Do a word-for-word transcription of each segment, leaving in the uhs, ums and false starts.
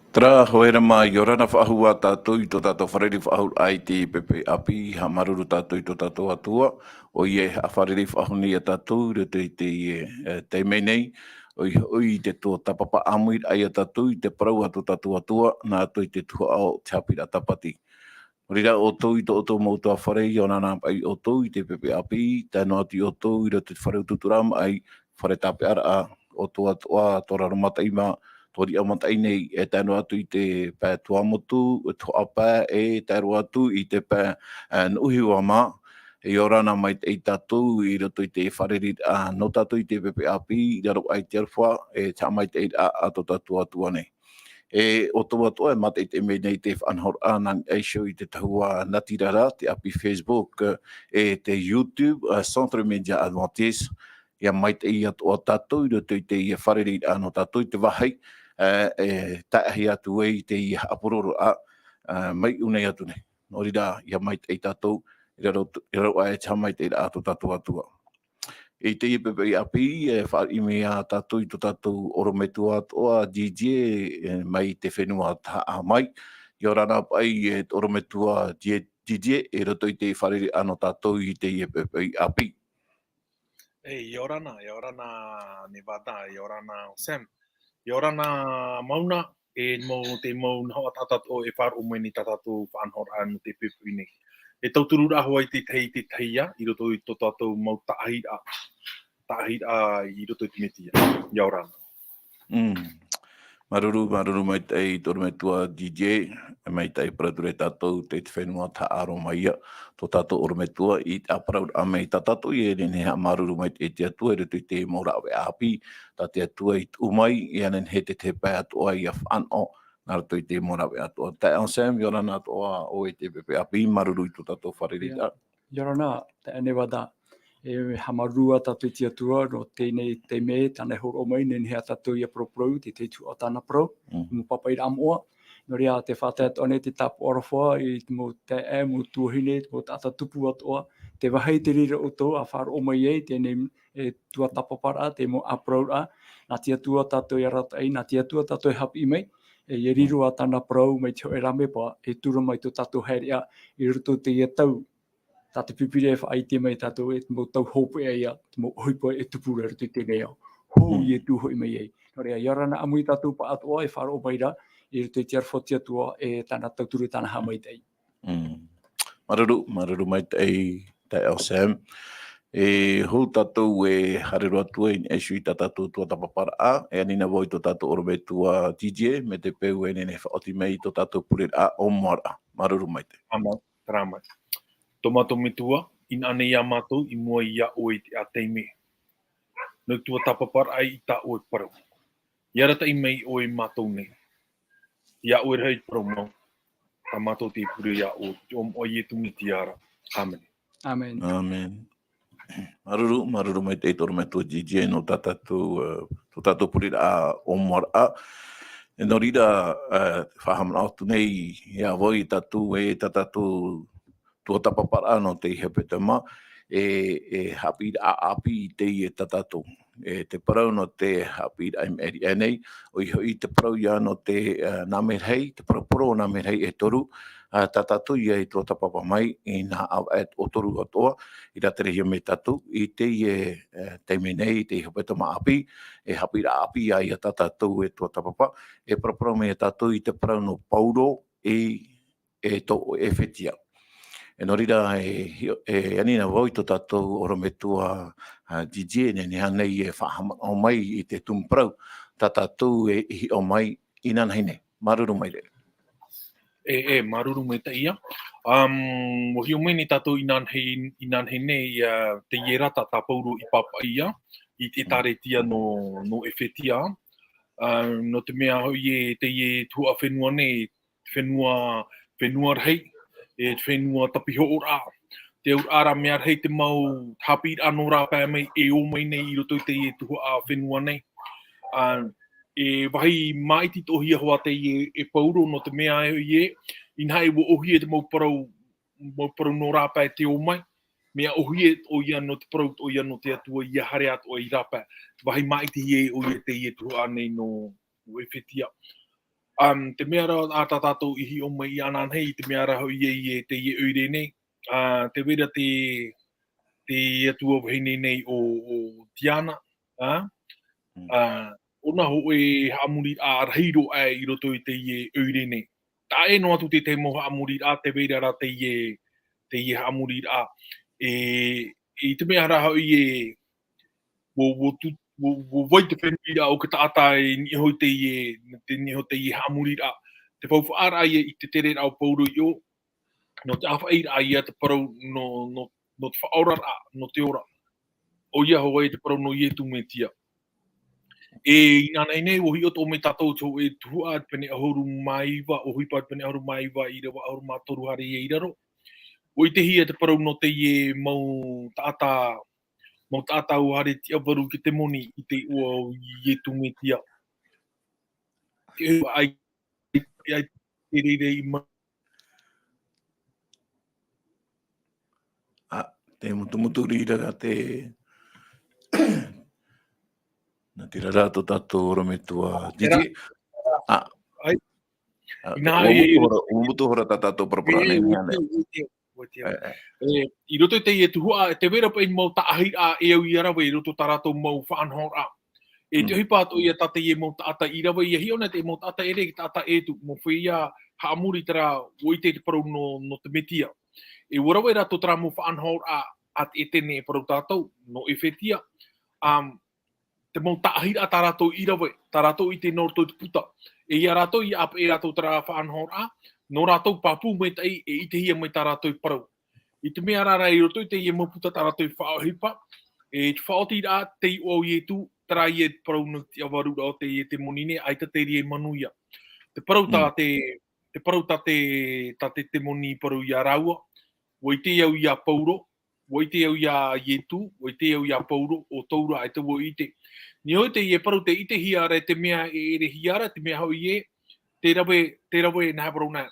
Terā, hōʻē rā mā, ʻia ora na faʻahou ā tātou i tō tātou fārerei faʻahou i te pepe ʻāpī, haʻamāuruuru tātou i tō tātou Atua, ʻoia e haʻafārerei faʻahou nei iā tātou i roto i te, e, taime nei, ʻoia hoʻi te tuatāpapa ʻāmui iā tātou i te parau a tō tātou Atua, nā roto i te tuhaʻa o te haʻapiʻiraʻa tāpati. Nō reira, ʻoutou i tō ʻoutou mau ʻutuāfare, ʻia ora na paʻi ʻoutou i te pepe ʻāpī, tae noa atu ia ʻoutou i roto i te fare utuuturaʻa maʻi, fare tāpeʻaraʻa, ʻoutou atoʻa, tō Raro Mataʻi mā, tō Riʻa Mataʻi nei, e tae noa atu i te pae Tuamotu, Tuhaʻa Pae, e tae roa atu i te pae, e, Nuʻuhiva mā, ʻia ora na maitaʻi tātou i roto i te fārereiraʻa nō tātou i te pepe ʻāpī, i raro aʻe i te aroha, e te haʻamaitaʻiraʻa a tō tātou Atua nei. E ʻoutou atoʻa e mātaʻitaʻi mai nei te faʻanahoraʻa nā niʻa iho i te tahua natirara, te ʻāpī Facebook, e te YouTube, e Centre Média Adventiste, ʻia maitaʻi atoʻa tātou i roto i teie fārereiraʻa nō tātou i te vāhi, e, e tae atu ai i teie haʻapurororaʻa, e, mai ʻō nei atu nei. Nō reira, ʻia maitaʻi tātou, i raro, i raro aʻe i te haʻamaitaʻiraʻa a tō tātou Atua. I teie pepe ʻāpī, e fāriʻi mai ā tātou i tō tātou ʻorometua atoʻa, D J, e, mai te fenua Tahaʻa mai. ʻIa ora na paʻi, e, ʻorometua D J, D J, i roto i te fārereiraʻa nō tātou i teie pepe ʻāpī. E, ʻia ora na, ʻia ora na Nevada, ʻia ora na Sam. ʻIa ora na Mauna, e mau, te mau nahoʻa taʻata atoʻa e faʻaroʻo mai nei tā tātou faʻanahoraʻa nō te poʻipoʻi nei. E tauturu ra hoʻi te tahi, te tahi ia, i roto i tō tātou mau taʻahiraʻa, taʻahiraʻa i roto i te Metia. ʻIa ora na. Mm. Māuruuru, māuruuru maitaʻi tō ʻorometua D J, e maitaʻi parau atu ra tātou, te, te fenua Tahaʻa roa mai ia, tō tātou ʻorometua, i te ʻāparauraʻa mai tā tātou, e nehenehe e haʻamāuruuru maitaʻi i te Atua, i roto i te mau rāveʻa ʻāpī, tā te Atua i tuʻu mai, ʻia nehenehe te tahi pae atoʻa ʻia fānaʻo, nā roto i te mau rāveʻa atoʻa. Taeaʻe Sam, ʻia ora na atoʻa ʻoe i te pepe ʻāpī, māuruuru i tō tātou fārereiraʻa. ʻIa ora na, taeaʻe Nevada. E haʻamāuruuru ā tātou i te Atua, nō teie nei taime, tāna e hōroʻa mai, nehenehe ā tātou ʻia paraparau, te tahi tuhaʻa o tāna parau, Mm. mau pāpaʻiraʻa moʻa. Nō reira, tē faʻatae atoʻa nei te tāpaʻo aroha i te mau taeaʻe, mau tuahine, te mau taʻata tupu atoʻa, te vāhi te reira ʻoutou, ʻa faʻaroʻo mai ai, teie nei, e, tuatāpaparaʻa, te mau ʻāparauraʻa, nā te Atua tātou e arataʻi, nā te Atua tātou e haʻapiʻi mai, e, ʻia riro ā tāna parau mai te hōʻē rāmepa, e tura mai tō tātou haereʻa, i roto i teie tau, tā te Pīpīria e faʻaʻite mai tātou, e te mau tau hopeʻa ïa, te mau ʻohipa e tupu ra i roto i teie nei ao. Hou Mm. Ietu hoʻi mai ai. Nō reira, ʻia ora na ʻāmui tātou pāʻatoʻa e faʻaroʻo mai ra, i roto i te aroha o te Atua, e tāna tauturu, tāna haʻamaitaʻi. Mm. Māuruuru, māuruuru maitaʻi, taeaʻe Sam. E hou tātou e haere roa atu ai i niʻa iho i tā tātou tuatāpaparaʻa, e ani na vau i tō tātou ʻorometua D J, mai te peu e nehenehe e faʻaoti mai i tō tātou pureraʻa ʻōmuaraʻa. Māuruuru maitaʻi. Āmene, terā mai. Tō mātou Metua, ināʻanei ā mātou i mua iā ʻoe i teie taime. Nō te tuatāpaparaʻa i tā ʻoe parau. ʻIa arataʻi mai ʻoe iā mātou nei. Iā ʻoe rahi te parau mau. Tā mātou te pure iā ʻoe, i te iʻoa o Ietu Metia ra. Āmene. Āmene. Āmene. Māuruuru, māuruuru maitaʻi tō ʻorometua D J nō tā tātou, e, tō tātou pureraʻa ʻōmuaraʻa. E nō reira, e, faʻahaʻamanaʻo atu nei iā vau, e tātou, e tā tātou tuatāpaparaʻa nō teie hepetoma, e, e haʻapiʻiraʻa ʻāpī i teie tā tātou. E te parau nō te haʻapiʻiraʻa i maʻiri aʻe nei, ʻoia hoʻi te parau ïa nō te, e, nā Meherahi, te parau poro o nā Meherahi e toru, ā, tā tātou ïa i tuatāpapa mai, i nā ʻāvaʻe o toru atoʻa, i rāterehia mai tātou, i teie, e, taime nei, i teie hepetoma ʻāpī, e haʻapiʻiraʻa ʻāpī ïa tā tātou e tuatāpapa, e paraparau mai tātou i te parau nō Pauro, i e tō ʻEfetia. E nō reira, e, e ani na vau i tō tātou ʻorometua, a, D J, e nehenehe ānei e faʻahaʻamanaʻo mai i te tumu parau, tā tātou e hiʻo mai inanahi nei. Māuruuru maitaʻi. E, e, māuruuru maitaʻi ïa. Um, ʻua hiʻo mai nei tātou inanahi, inanahi nei, a, teie rata tā Pauro i pāpaʻi ïa, i te ʻĒtārētia nō, nō ʻEfetia. Um, nō te mea hoʻi e teie tuhaʻa fenua nei, fenua, fenua rahi, e fenua tāpihoʻoraʻa. Te auraʻa ra mea rahi te mau haʻapiʻiraʻa nō rāpae mai e ō mai nei i roto i teie tuhaʻa fenua nei. A, e vāhi māʻiti atoʻa hoʻi teie e Pauro nō te mea ē, ʻinaha ʻua ʻōhie te mau parau, mau parau nō rāpae te ō mai. Mea ʻōhie atoʻa ïa nō te parau atoʻa ïa nō te Atua ʻia haere atoʻa i rāpae. Vāhi māʻiti atoʻa ʻoia teie tuhaʻa nei nō, nō ʻEfetia. Um, te mea rā a tā tātou i hiʻo mai i ananahi, i te mea rā hoʻi e, i teie ʻoire nei, a, te vera te, te atua vahine nei o, o Tiana, a, Mm. a, ʻōna hoʻi haʻamoriraʻa rahi roa aʻe i roto i teie ʻoire nei. Taʻa ʻē noa atu te, te mau haʻamoriraʻa, te vera rā teie, teie haʻamoriraʻa. E, i te mea rā hoʻi e, ʻua, ʻua tu-, ʻua, ʻua vai te fenua o te taʻata e niʻa hoʻi teie, te niʻa hoʻi teie haʻamoriraʻa. Te faufaʻa rā ia i te tere rā o Pauro i ʻō, nō te ʻāfaʻiraʻa ia te parau nō, nō, nō te faʻaoraraʻa, nō te ora. ʻOia hoʻi te parau nō Ietu Metia. E, inanahi nei, ʻua hiʻo atoʻa mai tātou i te hōʻē tuhaʻa pene ʻahuru mā iva, ʻohipa pene ʻahuru mā iva, ʻīrava ʻahuru mā toru haere ia i raro. ʻUa ʻitehia te parau nō teie mau taʻata, mau taʻata ʻua haere tiʻavaru ki te moni i te iʻoa o Ietu Metia. Te ʻohipa ai, ai, te reira i ma- A, te mutumutu rā te, nā te reira tō tātou orometua. Tera. Titi. A. Ai. A, Inā ʻua e, mutu hora, ʻua mutu hora tā tātou parapara e, nei, ʻua nā. Te, ʻua te, ʻua te. E, e. E, i roto i teie tuhaʻa, e te vera paʻi mau taʻahiraʻa e au ia rave i roto tā rātou mau faʻanahoraʻa. E te Mm. ʻohipa atoʻa ia tā teie mau taʻata i rave, ʻia hiʻo na te mau taʻata ʻere, te taʻata Ietu, mau feiā haʻamori terā, ʻua ʻite te parau nō, nō te Metia. E ʻua rave rātou terā mau faʻanahoraʻa a te Etene e parau tātou, nō Efetia. Um, te mau taʻahiraʻa tā rātou i rave, tā rātou i ʻite nō roto i te puta. E ia rātou, ʻia ʻāpeʻe rātou terā faʻanahoraʻa, nō rātou pāpū maitaʻi, e ʻitehia mai tā rātou i parau. I te mea rā rā i roto i teie mau puta tā rātou i faʻaʻohipa, e te faʻaotiraʻa, te iʻoa o Ietu, terā ia te parau nō te tiʻavaruraʻa o teie te moni nei, ʻaita te reira e manuia. Te parau tā Mm. te, te parau tā te, tā te, te moni parau ia rāua, ʻua ʻite au ia Pauro, ʻua ʻite au ia Ietu, ʻua ʻite au ia Pauro, ʻo tōʻu rā, ʻaita vau i ʻite. Nō te, e parau te ʻitehia ra, te mea e ʻerehia ra, te mea hoʻi ē, te rave, te rave nā parau nā,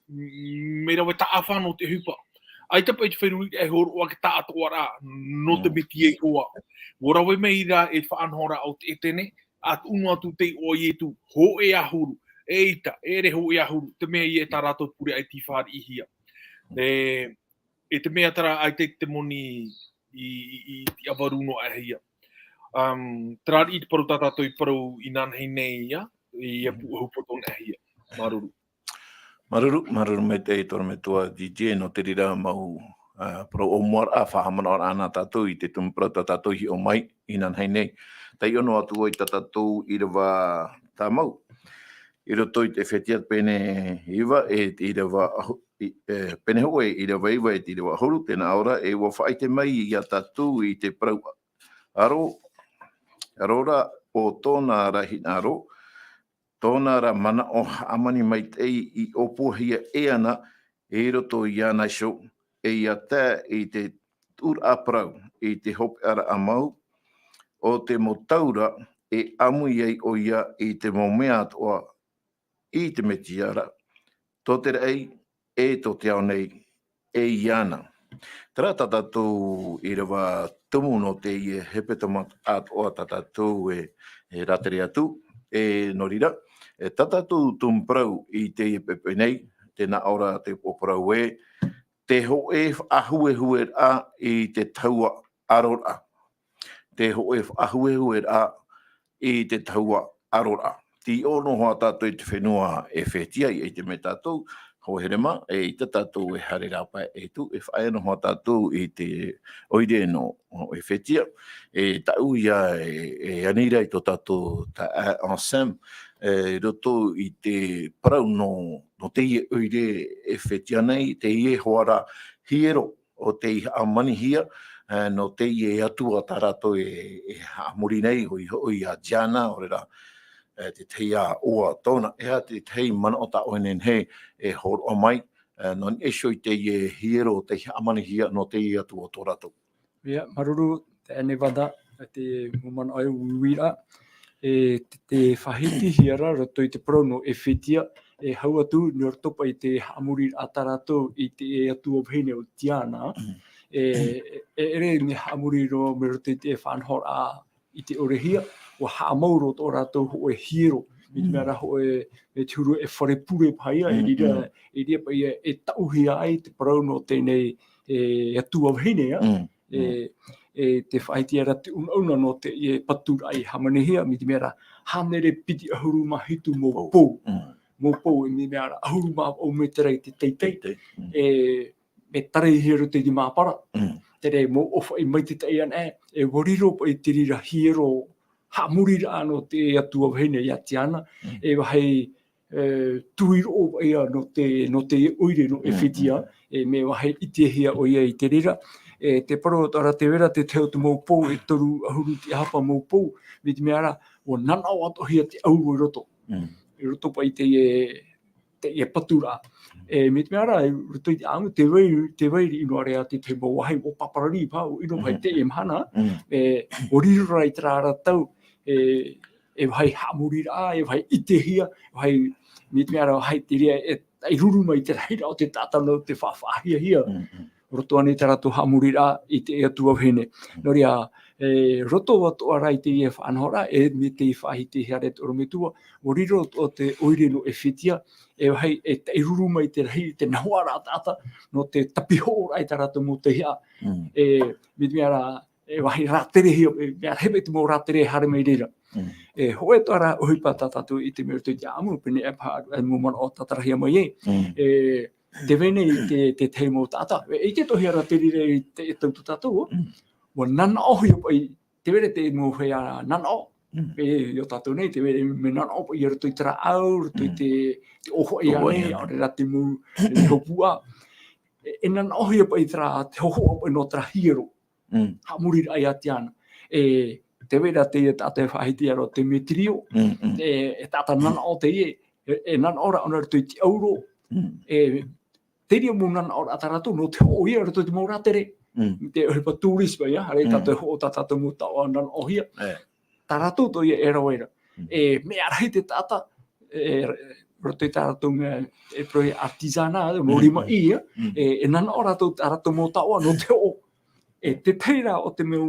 m-, mea rave taʻa fano te ʻohipa. ʻAita paʻi te feruriraʻa e hōroʻa ake taʻatoʻa rā, nō te Mm. Metia iho ā. ʻUa rave mai rā e faʻanahoraʻa o te Etene, ʻa tuʻu noa atu te iʻoa o Ietu, hōʻē ʻahuru, ʻeita, ʻere hōʻē ʻahuru, te mea ia e tā rātou pure ʻaita i fāriʻihia. Mm. E, e te mea terā ʻaita te moni i, i, i tiʻavaru noa aʻe ia. Um, terā riʻi te parau tā tātou i parau inanahi nei ia, ia Mm. pūʻohu poto noa aʻe ia. Māuruuru. Māuruuru, māuruuru maitaʻi tō orometua D J nō te reira mau, ā, parau ʻōmuaraʻa, faʻahaʻamanaʻoraʻa nā tātou i te tumu parau tā tātou i hiʻo mai inanahi nei. Taiʻo noa atu ai tā tātou ʻīrava tāmau. I roto i te Efetia pene iva, e te ʻīrava ʻahu-, i, e, pene hōʻē, ʻīrava iva, e te ʻīrava ʻahuru, tē nā ʻō ra, e ʻua faʻaʻite mai ia tātou i te parau aro, aro ra o tōna ra hinaʻaro, tōna ra manaʻo hāmani maitaʻi i ʻōpuahia e ana i roto iāna iho, e ʻia tae i te tuʻuraʻa parau, i te hopeʻaraʻa mau o te mau taura, e ʻāmui ai ʻoia i te mau mea atoʻa i te Metia ra, tō te raʻi, e tō te ao nei, e iāna. Terā tā tātou ʻīrava tumu nō teie hepetoma atoʻa tā tātou e, e rātere atu, e nō reira, e tā tātou tumu parau i teie poʻipoʻi nei, tē nā ʻō ra te upoʻo parau ē, te hōʻē faʻahuehueraʻa i te tahua aroraʻa. Te hōʻē faʻahuehueraʻa i te tahua aroraʻa. Tē ʻite noa tātou i te fenua Efetia, i te mea tātou, hōʻē here mā, e ʻaita tātou e haere rāpae e tū, e faʻaea noa tātou i te ʻoire nō, nō Efetia, e tāʻu ia e, e ani ra i tō tātou taeaʻe Anselme, e, i roto i te parau nō, nō teie ʻoire Efetia nei, teie hoʻi ra hiero, ʻo tei haʻamanihia, e, nō teie atua tā rātou e, e haʻamori nei, ʻoia hoʻi ʻo Diana, ʻo reira, e, te tahi ʻoa tōna, e aha te tahi manaʻo tā ʻoe e nehenehe e hōroʻa mai, e, nō niʻa iho i teie hiero, tei haʻamanihia nō teie atua tō rātou. ʻIa, māuruuru, taeaʻe Nevada, e te mau manaʻo e uiuiraʻa. E te, te faʻahitihia ra roto i te parau nō Efetia, e hau atu, nō roto paʻi i te haʻamoriraʻa tā rātou i te atua vahine ʻo Tiana, Mm. e, e, e ʻere nei haʻamori roa mai roto i te faʻanahoraʻa i te ʻorehia, ʻua haʻamau roa tō rātou hōʻē hiero, mai te mea rā hoʻi, e te huru e fare pure paha ia, e reira, e reira paha ia e taʻuhia ai te parau nō teie nei, e, atua vahine, ā. E, te faʻaʻite ra te ʻunaʻuna nō teie paturaʻa i hāmanihia, mai te mea rā, hānere piti ʻahuru mā hitu mau pou. Mau pou, e mai te mea rā, ʻahuru mā vaʻu mētera i te teitei. E, e tarehi i roto i te māpara. Terā mau ʻōfaʻi maitaʻi anaʻe, e ʻua riro paha i te reira hiero haʻamoriraʻa nō te atua vahine iā Tiana, e vāhi, e, tuiroʻo paha ia nō te, nō te ʻoire nō ʻEfetia, e mea vāhi ʻitehia ʻoia i te reira. E, te parau atoʻa ra tē vai ra te tahi o te mau pou, e toru ʻahuru tīʻahapa mau pou, mai te mea rā, ʻua nanaʻo atoʻahia te ʻauro i roto. I roto paha i teie, teie paturaʻa. E, mai te mea rā, i roto i te ʻāʻamu, tē vai, tē vai noa ra te tahi mau vāhi ʻua pāpara riʻi paha, ʻua ʻino paha i teie mahana, e, ʻua riro ra i terā ra tau, e, e vāhi haʻamoriraʻa, e vāhi ʻitehia, vāhi, mai te mea rā, vāhi te reira, e, e ruru mai te rahiraʻa o te taʻata nō te faʻahiahia. Roto ānei tā rātou haʻamoriraʻa i te atua vahine. Nō reira, e, roto atoʻa ra i teie faʻanahoraʻa, e, mai te faʻaʻitehia ra te ʻorometua, ʻua riro atoʻa te ʻoire nō ʻEfetia, e vāhi, e taʻiruru mai te rahi, te nahoʻaraʻa taʻata, nō te tapihoʻoraʻa i tā rātou mau tauihaʻa. E, mai te mea rā, e vāhi rāterehia, e, mea rahi mai te mau rātere e haere mai reira. E, hōʻē atoʻa ra ʻohipa tā tātou i ʻite mai roto i te ʻāʻamu, pēneiaʻe paha, e, mau manaʻo tātarahia mai ai. E, tē vai nei te, te tahi mau taʻata. E, ʻite atoʻahia ra te reira i te, e tau tō tātou, ʻua nanaʻohia paha i, tē vai ra te mau hea nanaʻo. E, iō tātou nei, tē vai ra mea nanaʻo paha i roto i te rāʻau, roto i te, te ʻōfaʻi ānei, ʻaore rā te mau, te hōpua. E, e nanaʻohia paha i terā, te hōhoʻa paha nō terā hiero. Haʻamoriraʻa iā Tiana. E, tē vai ra te taʻata e faʻaʻite ra ʻo Demetrio, e, e taʻata nanaʻo teie, e, e nanaʻo ra ʻōna roto i te ʻauro, e, te reira mau nanaʻoraʻa tā rātou, nō te hoʻo ia roto i te mau rātere. Te ʻohipa tourist paha ia, haere tātou e hoʻo tā tātou mau taoʻa nanaʻohia. Tā rātou atoʻa ia e rave ra. E, mea rahi te taʻata, e, roto i tā rātou mea, e parau artisanat, mau rimaʻī, e, e nanaʻo rātou, tā rātou mau taoʻa, nō te hoʻo. E, te tahi ra o te mau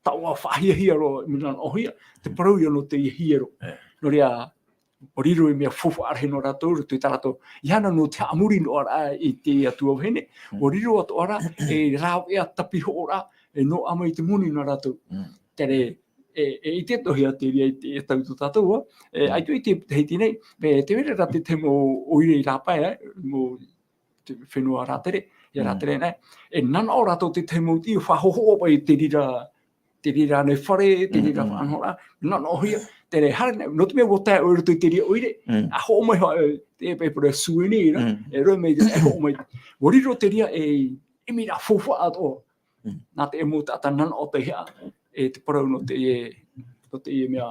taoʻa faʻahiahia roa, mea nanaʻohia, te parau ia nō te hiero. Nō reira, ʻua riro ei mea faufaʻa rahi nō rātou, roto i tā rātou, ʻia haere nō te haʻamori noa ra i te atua vahine, ʻua riro atoʻa ra, e rāveʻa tapihoʻoraʻa, e noaʻa mai te moni nō rātou. Terā, e, e ʻite atoʻahia te reira i te, e tau tō tātou, ā, e, ʻaita i te, te Tahiti nei, e, tē vai ra te, te mau ʻoire i rāpae, e, mau te fenua rātere, ia rātere nei. E nanaʻo rātou te tahi mau tiʻi, faʻahōhoʻa paha i te reira, te reira nei fare, te reira faʻanahoraʻa, nanaʻohia, terā haere nei, nō te mea ʻua tae ʻoe i roto i te reira ʻoire, ʻa hoʻo mai hoʻi, e, te, e, e parau souvenir, e rave mai, e hoʻo mai. ʻUa riro te reira ei, ei mea faufaʻa atoʻa. Nā te mau taʻata nanaʻo tauihaʻa, e te parau nō teie, nō teie mea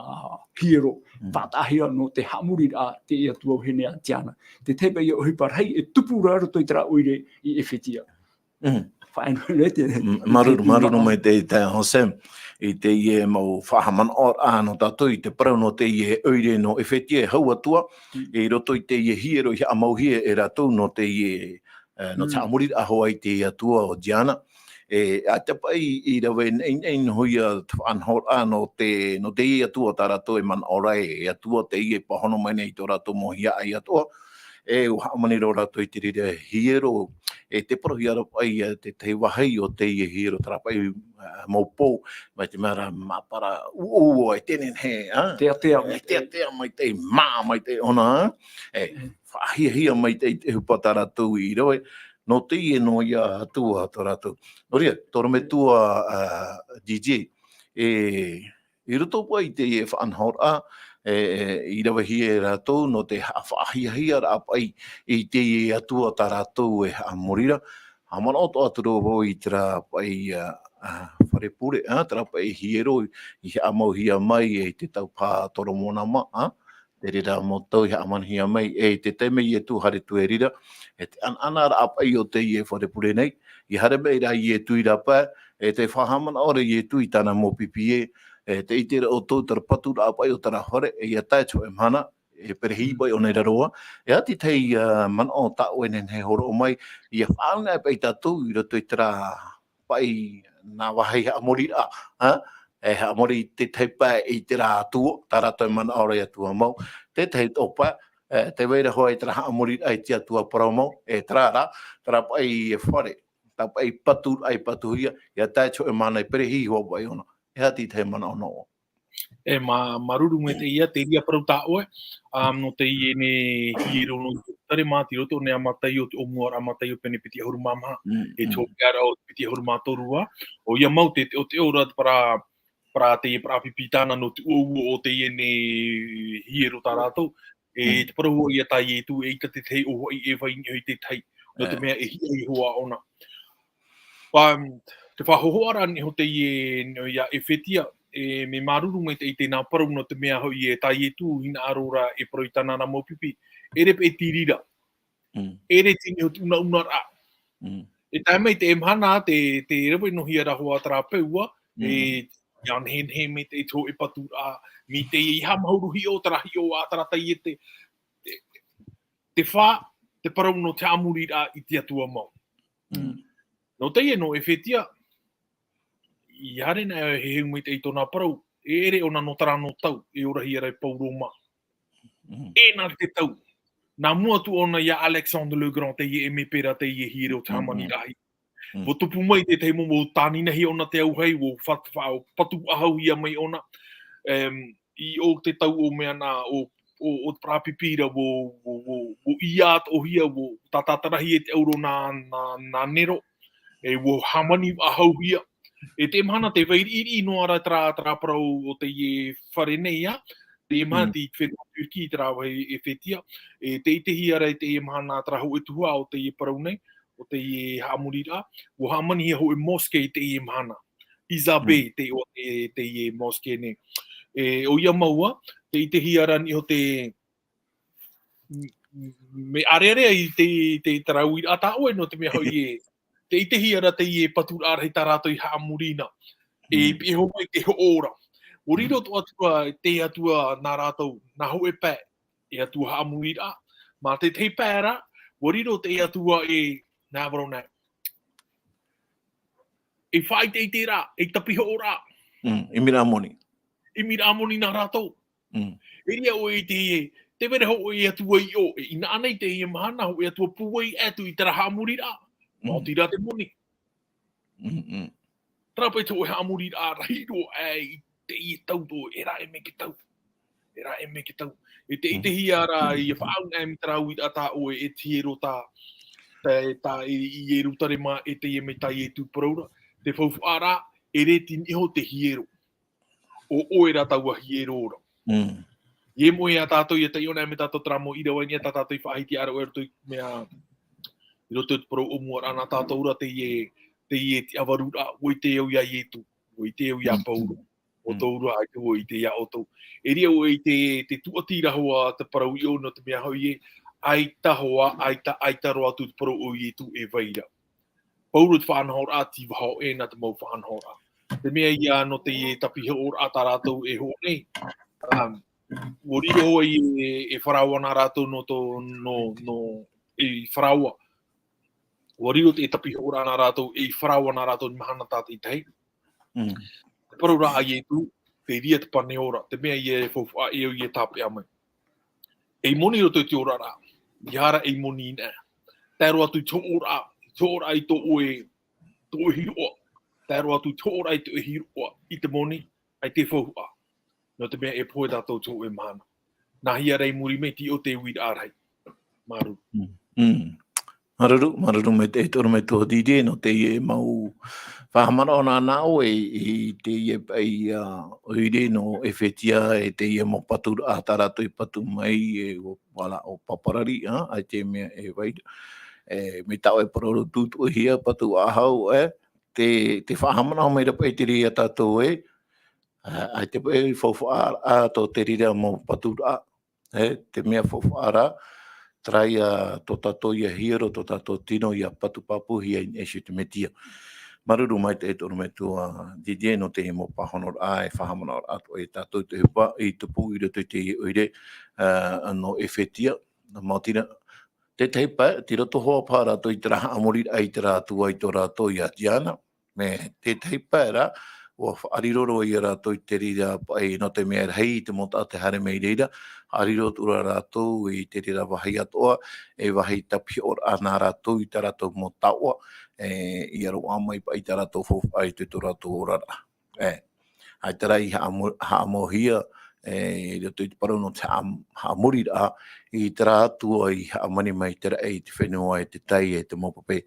hiero, faʻataʻahia nō te haʻamoriraʻa i te atua vahine a Tiana. Te tahi paha ia ʻohipa rahi, e tupu ra roto i terā ʻoire i ʻEfetia. Faʻaea noa ra te, m-, māuruuru, māuruuru maitaʻi, e, Hosem, i teie mau faʻahaʻamanaʻoraʻa nō tātou, i te parau nō teie ʻoire nō ʻEfetia, e hau atu ā, i roto i teie hiero i haʻamauhia e rātou nō teie, e, nō te haʻamoriraʻa hoʻi i te atua ʻo Diana. E, ʻaita paha i, i rave neʻineʻi noa ia te faʻanahoraʻa nō te, nō teie atua tā rātou e manaʻo ra, e atua teie e pāhono mai nei i tō rātou mau hiaʻai atoʻa. E, ʻua hāmani roa rātou i te reira hiero, e te parauhia ra paha ia te tahi vāhi o teie hiero, terā paha, ā, mau pou, mai te mea rā māpara ʻuoʻuo, e te nehenehe, ā? Teatea, e, teatea maitaʻi, mā maitaʻi ʻōna, ā? E, faʻahiahia maitaʻi te ʻohipa tā rātou i rave, nō teie noa ia atua tō rātou. Nō reira, tō ʻorometua, ā, D J, e, i roto paha i teie faʻanahoraʻa, e, e, i ravehia e rātou nō te haʻafaʻahiahiaraʻa paha i, i teie atua tā rātou e haʻamori ra. Haʻamanaʻo atoʻa atu ra vau i terā paha, ā, ā, fare pure, ā, terā paha hiero i haʻamauhia mai i te tau paha Toromona mā, ā, te reira mau tau i haʻamanuhia mai, e, i te taime Ietu haere atu e reira, e te ʻanaʻanaraʻa paha o teie fare pure nei, i haere mai ra Ietu i rāpae, e te faʻahaʻamanaʻo ra Ietu i tāna mau pipi ē, e te ʻite ra ʻoutou terā paturaʻa paha o terā fare, e ʻia tae atu e mahana, e perehi paha ʻōna i raro ā, e ʻaita te tahi, ā, manaʻo tā ʻoe e nehenehe e hōroʻa mai, ʻia faʻanaho paha tātou i roto i terā paha nā vāhi haʻamoriraʻa, ā? E haʻamori te tahi pae i terā atua, tā rātou e manaʻo ra e atua mau. tētahi tō pae, e, tē vai ra hoʻi terā haʻamoriraʻa i te Atua parau mau, e terā rā, terā paʻi e fare, terā paʻi patu, ʻai patuhia, ʻia tae te hōʻē mahana e perehi iho paʻi ʻōna. E aha te tahi manaʻo nō ʻoe? E mā, māuruuru maitaʻi ia, te reira parau tā ʻoe, ā, nō teie nei hiero nō Ierutarema, tei roto nei a Mataio, te ʻōmuaraʻa a Mataio pene piti ʻahuru mā maha, Mm, e mm. te hopeʻa ra o te piti ʻahuru mā toru ā, ʻoia mau te, te, o te ora te parau, parau teie parau pīpītana nō te uaua o teie nei hiero tā rātou, e Mm. te parau hoʻi ia tā Ietu, eʻita te tahi ʻōfaʻi e vai i niʻa i te tahi, nō te E. mea e hiʻo iho ā ʻōna. Pā, te faʻahohoʻaraʻa niʻa iho teie, ia Efetia, e, mea māuruuru maitaʻi tēnā parau nō te mea hoʻi e tā Ietu, hinaʻaro ra e parau i tāna ra mau pipi, ʻere paʻi te reira, Mm. ʻere te niʻa i te unaunaraʻa. Mm. E tae mai te mahana, te, te rave noa hia ra hoʻi terā peu ā, Mm. e, ʻia nehenehe maitaʻi te hōʻē paturaʻa, mai te haʻamahuru hiʻo, terā hiʻo ā, terā taiete, te, te fā, te parau nō te haʻamoriraʻa i te Atua mau. Mm. Nō teie nō Efetia, ʻia haere ana e heheu maitaʻi tōna parau, e ʻere ʻōna nō terā noa tau, e ora hia ra e Pauro mā. Mm. E nā te tau. Nā mua atu ʻōna ia Alexandre le Grand, teie e mepera, teie hiero o te Mm, mm. hāmani rahi. Mm. ʻUa tupu mai te tahi mau, ʻua tāninahi ʻōna te auahi, ʻua fa-, fa-, patu faʻahou hia mai ʻōna. Em, i ʻō te tau ʻo mea nā, ʻo, ʻo, ʻo te parau pipi ra, ʻua, ʻua, ʻua, ʻua ʻia atoʻa hia, ʻua tātātarahi e te ʻauro nā, nā, nā Nero, e ʻua hāmani faʻahou hia. E te mahana tē vai riʻiriʻi noa ra terā, terā parau o teie fare nei ā, te mahana Mm. tei te fenua Turkey, terā vāhi Efetia, e tē ʻitehia ra i teie mahana terā hōʻē tuhaʻa o teie parau nei, o teie haʻamoriraʻa, ʻua hāmani hia hōʻē mosquée i teie mahana. Isabe Mm. te iʻoa te, teie mosquée nei. E, ʻoia mau ā, tē ʻitehia ra niʻa iho te, m-, m-, mea ʻārearea i te, te terā uiraʻa tā ʻoe nō te mea hoʻi e, tē ʻitehia ra teie paturaʻa rahi tā rātou i haʻamori na. E Mm. piʻi iho mai te hoʻo ra. ʻUa riro Mm. atoʻa te Atua, te Atua nā rātou, nā hōʻē pae, e Atua haʻamoriraʻa. Mā te tahi pae ra, ʻua riro te Atua e, nā varo nā. E faʻaʻiteʻite ra, e tapihoʻo ra. Mm, ʻimiraʻa moni. ʻImiraʻa moni nā rātou. Mm. E reira ʻoe i te, tē vai ra hōʻē Atua i ʻō, e ʻinaʻa nei teie mahana, hōʻē Atua pūai atu i terā haʻamoriraʻa. Mm. Maoti rā te moni. Mm, mm. Terā paʻi te hōʻē haʻamoriraʻa rahi roa, ʻae, i teie tau tō, e raʻe mai te tau. E raʻe mai te tau. E tē Mm. ʻitehia ra, ʻia faʻaau na mai terā uiraʻa tā ʻoe e te hiero tā, tā, tā i, i Ierutarema, e teie mai tā Ietu parau ra. Te faufaʻa ra, ʻere tei niʻa iho te hiero. ʻO ʻoe rā taua hiero ra. Mm. ʻIa moʻe ia tātou, ʻia taiʻo na mai tātou terā mau ʻīrava i niʻa tā tātou i faʻahiti ra i roto i te mea, i roto i te parau ʻōmuaraʻa nā tātou ra teie, teie tiʻavaruraʻa, ʻua ʻite au ia Ietu, ʻua ʻite au ia Mm. Pauro. ʻO Mm. tō rātou ʻaita ʻua ʻite ia ʻoutou. E reira ʻoe i te, te tūʻati ra hoʻi te parau i ʻō nō te mea hoʻi ē, ʻaita hoʻi, ʻaita, ʻaita roa atu te parau o Ietu e vai ra. Pauro te faʻanahoraʻa, tei vāhi ʻē nā te mau faʻanahoraʻa. Te mea ia nō teie tapihoʻoraʻa tā rātou e hoʻo nei. Um, ʻua riro hoʻi e, e Faraoa nā rātou nō tō, nō, nō, e Faraoa. ʻUa riro te tapihoʻoraʻa nā rātou, e Faraoa nā rātou i mahana tātaʻitahi. Mm. Te parau ra a Ietu, te reira te pane ora, te mea ia e faufaʻa e au ʻia tāpeʻa mai. E moni roto i te oraraʻa, ʻeiaha ra e moni i niʻa. Tae roa atu i te hoʻoraʻa, te hoʻoraʻa i tō ʻoe, tō ʻoe hiroʻa. Tae roa atu i te hoʻoraʻa i tō ʻoe hiroʻa, i te moni, ʻaita e faufaʻa. Nō te mea e pohe tātou i te hōʻē mahana. Nā hea rā i muri mai, tei ʻō te uiraʻa rahi. Māuruuru. Mm. Mm. Māuruuru, māuruuru maitaʻi e te ʻorometua Didier nō teie mau faʻahaʻamanaʻo nā ʻoe i, i teie paʻi, ā, ʻoire nō Efetia, e teie mau paturaʻa tā rātou i patu mai, e, ʻo, voilà, ʻo Paparari, ā, ʻaita e mea e vai ra. E, mai tā ʻoe parau tūtūʻahia, patu faʻahou, e, te, te faʻahaʻamanaʻo mai ra paʻi te reira tātou, e, ā, ʻaita paʻi faufaʻa, ā, tō te reira mau paturaʻa, e, te mea faufaʻa ra, terā ia tō tātou ia hiero, tō tātou tino ia patu pāpūhia i niʻa iho i te Mesia. Māuruuru maitaʻi e te ʻorometua Didier nō te mau pāhonoraʻa, e faʻahaʻamanaʻo atu ia tātou i te ʻohipa i tupu i roto i teie ʻoire, ā, nō Efetia, nā maoti rā, te tahi pae, tei roto hoʻi paha rātou i terā haʻamoriraʻa i terā atua i tō rātou ia Diana, mai te tahi pae rā, ʻua faʻariro roa ia rātou i te reira paʻi, nō te mea e rahi te mau taʻata e haere mai i reira, faʻariro atu ra rātou i te reira vāhi atoʻa, e vāhi tāpiʻoraʻa nā rātou i tā rātou mau taoʻa, e, ʻia roaʻa mai paʻi tā rātou faufaʻa i tō rātou oraraʻa. E, ʻaita rā i haʻamo-, haʻamauhia, e, i roto i te parau nō te haʻa-, haʻamoriraʻa, i terā Atua i hāmani mai te raʻi, te fenua, e te tai, e te mau pape,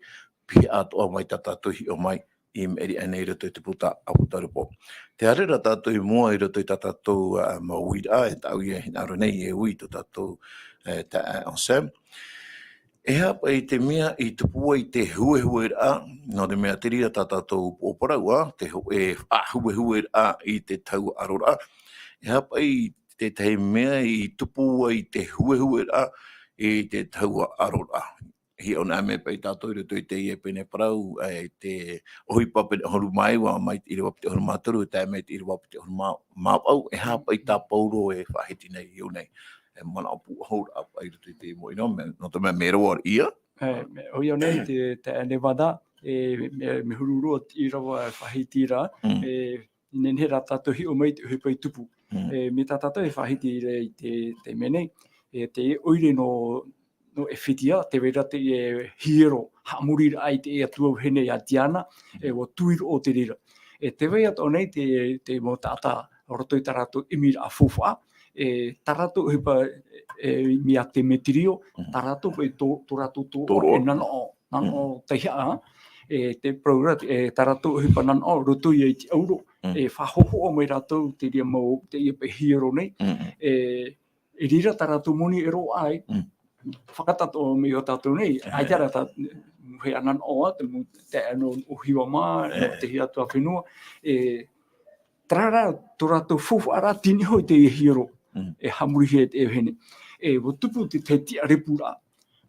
pihaʻi atoʻa mai tā tātou i hiʻo mai, i maʻiri aʻenei i roto i te puta ʻApotarupo. Tē haere ra tātou i mua i roto i tā tātou, ā, mau uiraʻa, e tāʻu ia e hinaʻaro nei e ui i tō tātou, e, taeaʻe Anselme. E aha paʻi te mea i tupu ai te huehueraʻa, nō te mea te reira tā tātou upoʻo parau, ā, te ho-, e, ā, huehueraʻa i te taua aroraʻa. E aha paʻi te tahi mea i tupu ai te huehueraʻa i te taua aroraʻa? Hiʻo anaʻe mai paʻi tātou i roto i teie pene parau, e, te ʻohipa pene ʻahuru mā iva, mai te ʻīrava piti ʻahuru mā toru, e tae mai te ʻīrava piti ʻahuru mā, mā vaʻu, e aha paʻi tā Paulo e faʻahiti nei i ʻō nei. E manaʻo pūʻohu ra paʻi i roto i te mau ʻino, me, nō te mea mea roa ia. E, me, ʻoia nei te, te Nevada, e, me, me huru roa te ʻīrava e faʻahiti ra, Mm. e, nehenehe rā tātou e hiʻo mai te ʻohipa i tupu. Mm. E, mai tā tātou e faʻahiti ra i te, te mea nei, e, te ʻoire nō, nō ʻEfetia, tē vai ra te, e, hiero, haʻamoriraʻa i te atua vahine ia Tiana, e, Mm. ʻua tui roa te reira. E, tē vai atoʻa nei te, te mau taʻata, roto i tā rātou ʻimiraʻa faufaʻa, e, tā rātou ʻohipa, e, mai ia Demeterio, Mm. tā rātou paʻi tō, tō rātou tō Tō roa. e nanaʻo, nanaʻo Mm. taihaʻa, e, te parau ra, e, tā rātou ʻohipa nanaʻo, roto ia i te ʻauro, Mm. e, faʻahohoʻa mai rātou, te reira mau, teie paʻi hiero nei, Mm. e, i reira tā rātou moni e roaʻa ai, Mm. fakataʻatoʻa mai ia tātou nei, E. ʻaita rā tā, he nanaʻo ā, te mau, te, nō, nō hiva mā, nō E. te hiatua fenua, e, terā rā, tō rātou faufaʻa rā, tei niʻa iho i te hiero, Mm. e haʻamorihia e te vahine. E, ʻua tupu te, te tiʻarepu ra.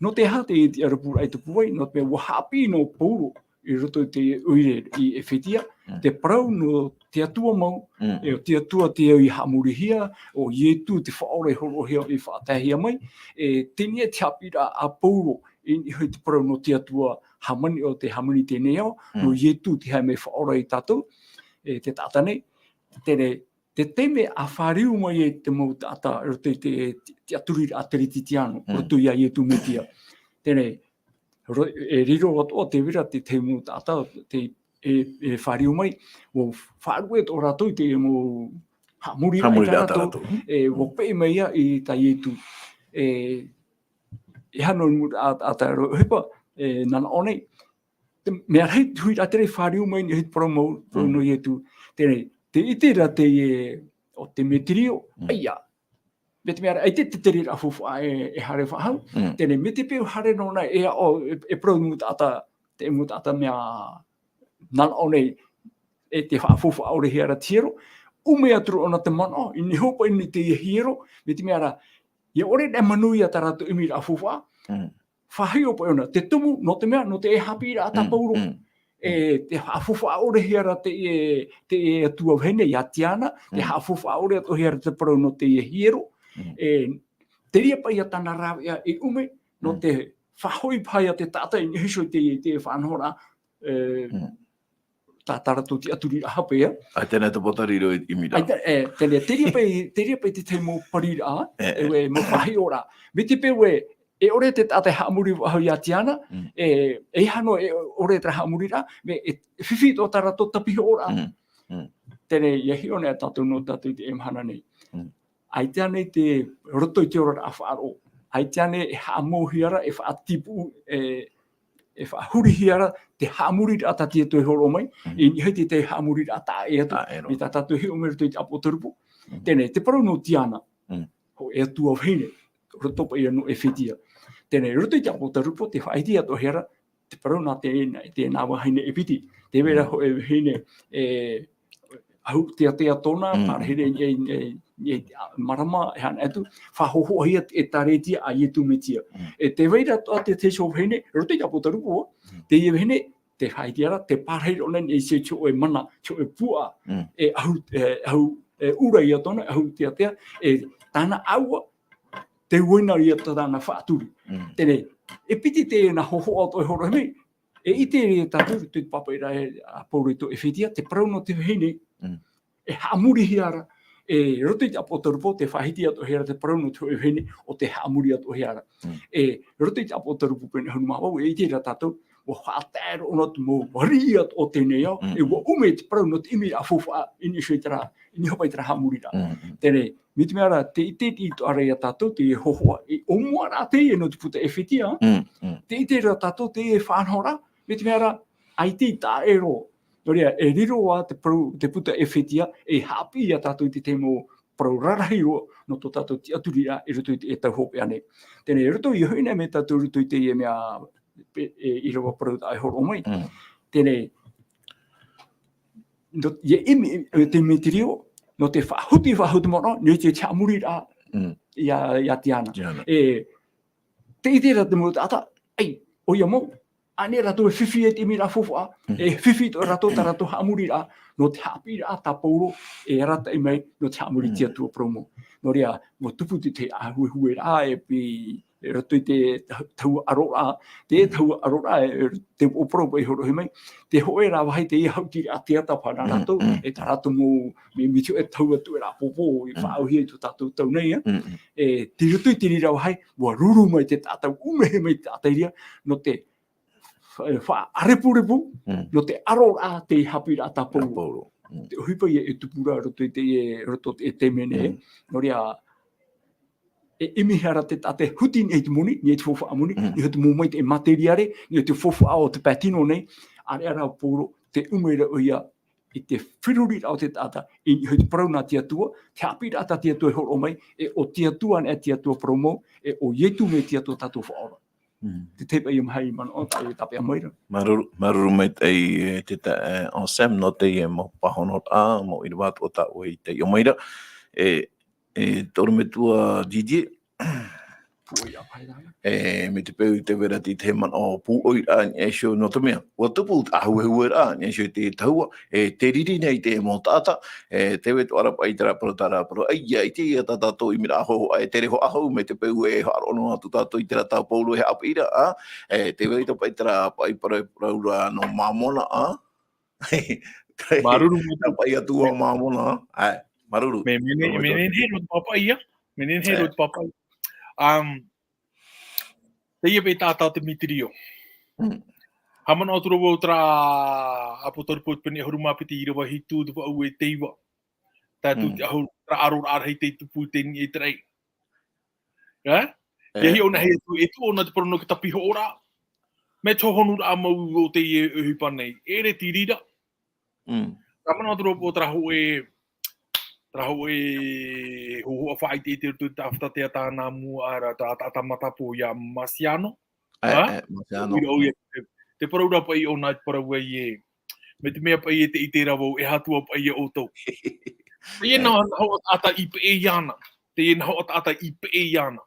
Nō te aha te tiʻarepu ra i tupu ai, nō te mea ʻua haʻapiʻi nō Paulo i roto i te ʻoire i ʻEfetia, Mm. te parau nō te Atua mau, Mm. e, te Atua te au i haʻamorihia, ʻo Ietu te Faʻaora i hōroʻahia, i faʻataehia mai, e, teie te haʻapiʻiraʻa a Paulo, i niʻa i te parau nō te Atua hāmani, ʻo tē hāmani i teie nei ao, nō Mm. Ietu te haʻamau faʻaora ia tātou, e, te taʻata nei, teie, te taime a fāriu mai ai te mau taʻata, roto i te, te, te tiʻaturiraʻa Teretitiano, Mm. roto ia Ietu Metia. Teie, ro-, e riro atoʻa tē vai ra te, te mau taʻata, te, e, e fāriu mai, ʻua faʻaruʻe atoʻa rātou i te mau haʻamoriraʻa Haʻamoriraʻa tā tā rātou, rātou. e, ʻua Mm. peʻe mai ia i tā Ietu. E, e hano mu-, a, a tā rātou ʻohipa, e, nanaʻo nei. Te mea rahi, hui rā te reira fāriu mai i te parau mau, parau Mm. nō Ietu. Teie, tē ʻite ra te, e, ʻo Demeterio, Mm. ʻaita. Mai te mea ra, ʻaita te, te reira faufaʻa e, e haere faʻahou. Mm. Teie, mai te peu haere noa anaʻe, e, ʻo, e, e parau mau taʻata, te mau taʻata mea nanaʻo nei, e te faʻafaufaʻa ʻore hia ra te hiero, ʻume atu ra ʻōna te manaʻo, i niʻa iho paʻi i te hiero, mai te mea ra, ʻia ʻore anaʻe manuia tā rātou ʻimiraʻa faufaʻa, Mm. faʻahiʻo paʻi ʻōna, te tumu, nō te mea, nō te haʻapiʻiraʻa tā Mm, Paulo. mm, E, te faʻafaufaʻa ʻore hia ra te, e, te atua vahine, ia Tiana, te Mm. faʻafaufaʻa ʻore atoʻa hia ra te parau nō te hiero. Mm. E, te reira paʻi ia tāna rāveʻa i ʻume, nō Mm. te faʻahoʻi paha ia te taʻata i niʻa iho i te, te faʻanahoraʻa, e, Mm. tā, tā rātou tiʻaturiraʻa hape ia. ʻAita na te pōtariro i, i mira. ʻAita, e, teie, te reira paʻi, te reira paʻi te tahi mau pariraʻa, E, e. e, mau faʻahiʻoraʻa. Mai te peu e, e ʻore te taʻata e haʻamori faʻahou ia Tiana, Mm. e, e hano e ʻore te haʻamoriraʻa, mea e, e fifi atoʻa tā rātou tāpiʻoraʻa. Mm. Mm. Teie, ʻia hiʻo nei tātou nō tātou i teie mahana nei. Mm. ʻAita nei te roto i te oraraʻa faʻaroʻo. ʻAita nei e haʻamauhia ra, e faʻatipu, e, e faʻahurihia ra te haʻamoriraʻa tā te Atua e hōroʻa mai, Mm. i niʻa i te, te haʻamoriraʻa taʻa ʻē atu. Taʻa ʻē roa. Mai tā tātou e hiʻo mai roto i te ʻApotarupo. Mm. Teie, te parau nō Tiana. Mm. Hōʻē atua vahine. Roto paʻi ia nō ʻEfetia. Teie, roto i te ʻApotarupo, tē faʻaʻite atoʻa hia ra, te parau nā te, nā, te, nā vahine ʻEpiti. Tē vai ra Mm. hōʻē vahine, e, ʻahu teatea tōna, Mm. pārahi ra i, i, i, i, a, marama, e haere atu, faʻahōhoʻahia e ʻĒtārētia a Ietu Metia. Mm. E tē vai ra atoʻa te, te iho vahine, roto i te ʻApotarupo, Mm. teie vahine, tē faʻaʻite ra, tē pārahi ra ʻōna i niʻa i te hōʻē mana, te hōʻē puaʻa, Mm. e ʻahu, e ʻahu, e ʻura ia tōna, ʻahu teatea, e tāna ʻāua, tē uaina ia tāna faʻaturi. Mm. Teie, e piti teie nā hōhoʻa atoʻa e hōroʻahia mai, e ʻite ra tātou, te pāpaʻiraʻa a Paulo i tō ʻEfetia, te parau nō te vahine, Mm. E haʻamorihia ra, e roto i te ʻApotarupo, tē faʻahiti atoʻahia ra te parau nō te hōʻē vahine ʻo tē haʻamori atoʻahia ra. Mm. E roto i te ʻApotarupo pene ʻahuru mā vaʻu, e ʻite ra tātou, ʻua faʻatae roa ʻōna te mau ariʻi atoʻa o teie nei ao, Mm. e ʻua ʻume te parau nō te ʻimiraʻa faufaʻa, i niʻa iho i terā, i niʻa hoʻi i terā haʻamoriraʻa. Mm, mm. Teie nei, mai te mea ra, tē ʻite atoʻa ra ia tātou, teie hōhoʻa, e ʻōmuaraʻa teie nō te puta Efetia, Mm, mm. tē ʻite ra tātou, teie faʻanahoraʻa, mai te mea ra, ʻaita i taʻa ʻē roa. Nō reira, e riro ā te parau, te puta Efetia, e haʻapiʻi ia tātou i te tahi mau parau rarahi roa, nō tō tātou tiʻaturiraʻa i roto i te tau hopeʻa nei. Teie nei, i roto i hoʻi nei mai tātou i roto i teie mea, pe-, e, ʻīrava parau tā e hōroʻa mai. Mm. Teie nei, nō, ʻia ʻimi, e, Demeterio, nō te faʻahuti, faʻahuti manaʻo, nō te haʻamoriraʻa, Mm. ia, ia Tiana. Tiana. E, tē ʻite ra te mau taʻata, ʻei, ʻoia mau, ʻaita rātou e fifi i te ʻimiraʻa faufaʻa, Mm. e fifi atoʻa rātou tā rātou haʻamoriraʻa, nō te haʻapiʻiraʻa tā Paulo, e arataʻi mai, nō te haʻamori Mm. te Atua parau mau. Nō reira, ʻua tupu te tahi ʻāhuehueraʻa, e pī, i roto i te tau-, tahua ʻaroraʻa, te Mm. tahua ʻaroraʻa, e te upoʻo parau paʻi i hōroʻahia mai, te hōʻē rā vāhi teie haʻutiraʻa teata paʻi nā Mm, rātou, mm. e tā rātou mau, mai, mai te hōʻē tahua tueraʻa pōpō, i Mm. faʻaauhia i tō tātou tau nei, ā. Mm, mm. E, tei roto i te reira vāhi, ʻua ruru mai te taʻata, ʻumehia mai te taʻata i reira, nō te fa-, faʻarepurepu, Mm. nō te ʻaroraʻa, te haʻapiʻiraʻa tā Paulo. Paulo. Mm. Te ʻohipa ia e tupu ra roto i te, e, roto i te taime nei. Mm. Nō reira, e ʻimihia ra te taʻata e huti i niʻa i te moni, i niʻa i te faufaʻa moni, Mm. i niʻa i te mau maitaʻi materiare, i niʻa i te faufaʻa o te pae tino nei, ʻāreʻa rā Paulo, tē ʻume ra ʻoia i te feruriraʻa o te taʻata, i niʻa i te parau nā te Atua, te haʻapiʻiraʻa tā te Atua e hōroʻa mai, e ʻo te Atua anaʻe te Atua parau mau, e ʻo Ietu mai te Atua tātou Faʻaora. Mm. Te tahi paʻi manaʻo, tāpeʻa mai ra. Māuruuru, māuruuru maitaʻi, e, te ta-, e, Anselme, nō teie mau pāhonoraʻa, mau ʻīrava atoʻa tā ʻoe i taiʻo mai ra. E, e, te ʻorometua Didier. Pūʻoiraʻa paʻi ra. E, mai te peu i te vera te, te manaʻo pūʻoiraʻa, e, iho nō te mea. ʻUa tupu te ʻāhuehueraʻa, e, iho i te tahua, e, tē riri nei te mau taʻata, e, tē vai atoʻa ra paʻi terā parau, terā parau, ʻaita, ʻaita, ʻaita tā tātou ʻimiraʻa hōhoʻa, e tere hoʻi hau, mai te peu e haʻaroʻo noa atu tātou i terā tā Paulo e haʻapiʻi ra, ā, e, tē vai atoʻa paʻi terā paʻi parau, parau ra nō Māmona, ā. Māuruuru mai tā paʻi atu ā Māmona, ā. Ā, māuruuru. Mea, mea, mea, mea nehenehe roa te pāpaʻi, ā. Mea nehenehe roa te pāpaʻi. Um, Teie paʻi taʻata ʻo Demeterio. Mm. Haʻamanaʻo atu ra vau terā ʻApotarupo pene ʻahuru mā piti ʻīrava hitu, te vaʻu e te iva. Tae atu Mm. te ʻahuru, terā ʻaroraʻa rahi tei tupu i teie nei e te raʻi. Ē? E. ʻIa hiʻo anaʻe atu, e tuʻu ʻōna te parau nō te tāpihoʻoraʻa. Mai te hōhonuraʻa mau o teie ʻohipa nei. ʻEʻere te reira. Mm. Haʻamanaʻo atu ra vau terā hōʻē, terā hōʻē hōhoʻa faʻaʻiteʻite i roto i te taʻata teata nā mua ra, tā, tā, taʻata matapō ia Marciano. E, Ā? e, Marciano. Ui ra, ui, Mm. te, te parau ra paʻi ʻōna i parau ai ē. Mai te mea paʻi e te, i terā vau, e aha atu ā paʻi ia ʻoutou. Teie E. nā, nā hōʻē taʻata i peʻe iāna. Teie nā hōʻē taʻata i peʻe iāna.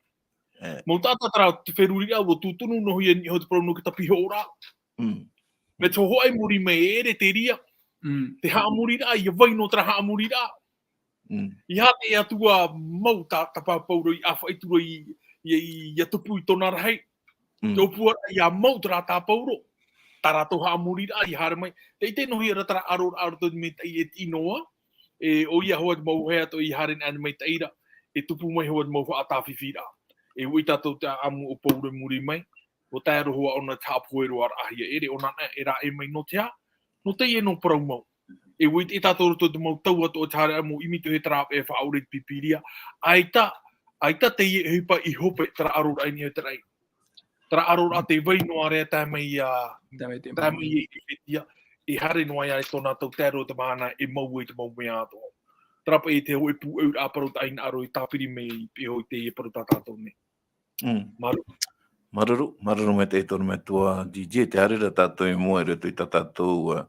E. Mau taʻata terā te feruriraʻa, ʻua tūtunu noa ia i niʻa i te parau nō te tāpihoʻoraʻa. Mm. Mai te hōhoʻa i muri mai, ʻeʻere te reira. Mm. Te haʻamoriraʻa, ʻia vai noa terā haʻamoriraʻa. Mm. ʻEiaha te Atua mau tā, tā Paulo i ʻāfaʻi atu ra i, i, i, ʻia tupu i tōna rahi. Mm. Te ʻōpuaraʻa ʻia mau terā tā Paulo. Tā rātou haʻamoriraʻa i haere mai. Tē ʻite noa hia ra terā ʻaroraʻa i roto i te maitaʻi e tiʻi noa. E, ʻoia hoʻi te mau vāhi atoʻa i haere anaʻe i te maitaʻi ra. E tupu mai hoʻi te mau faʻatāfifiraʻa. E ʻua ʻite tātou te ʻāʻamu o Paulo i muri mai. ʻUa tae roa hoʻi ʻōna i te haʻapohe roa raʻa hia. ʻEʻere ʻōna anaʻe e rāʻau mai nō te aha? Nō teie nō parau mau. E ʻua ʻite tātou roto i te mau tau atoʻa i te haere anaʻe mau ʻimi atu e terā e faʻaʻore i te Pīpīria. ʻAita, ʻaita teie ʻohipa i hope terā ʻaroraʻa i niʻa i te raʻi. Terā ʻaroraʻa tē vai noa ra e tae mai ia, Tae mai te tae mai ia i Efetia, e haere noa ia i tōna tau taero te mahana e mau ai te mau mea atoʻa. Terā paʻi te hōʻē pūʻoiraʻa parau tā ʻoe i hinaʻaro i tāpiri mai i pihaʻi i teie parau tā tātou nei. Mm. Māuruuru. Māuruuru, māuruuru maitaʻi te ʻorometua D J, tē haere ra tātou i mua i roto i tā tātou, ā,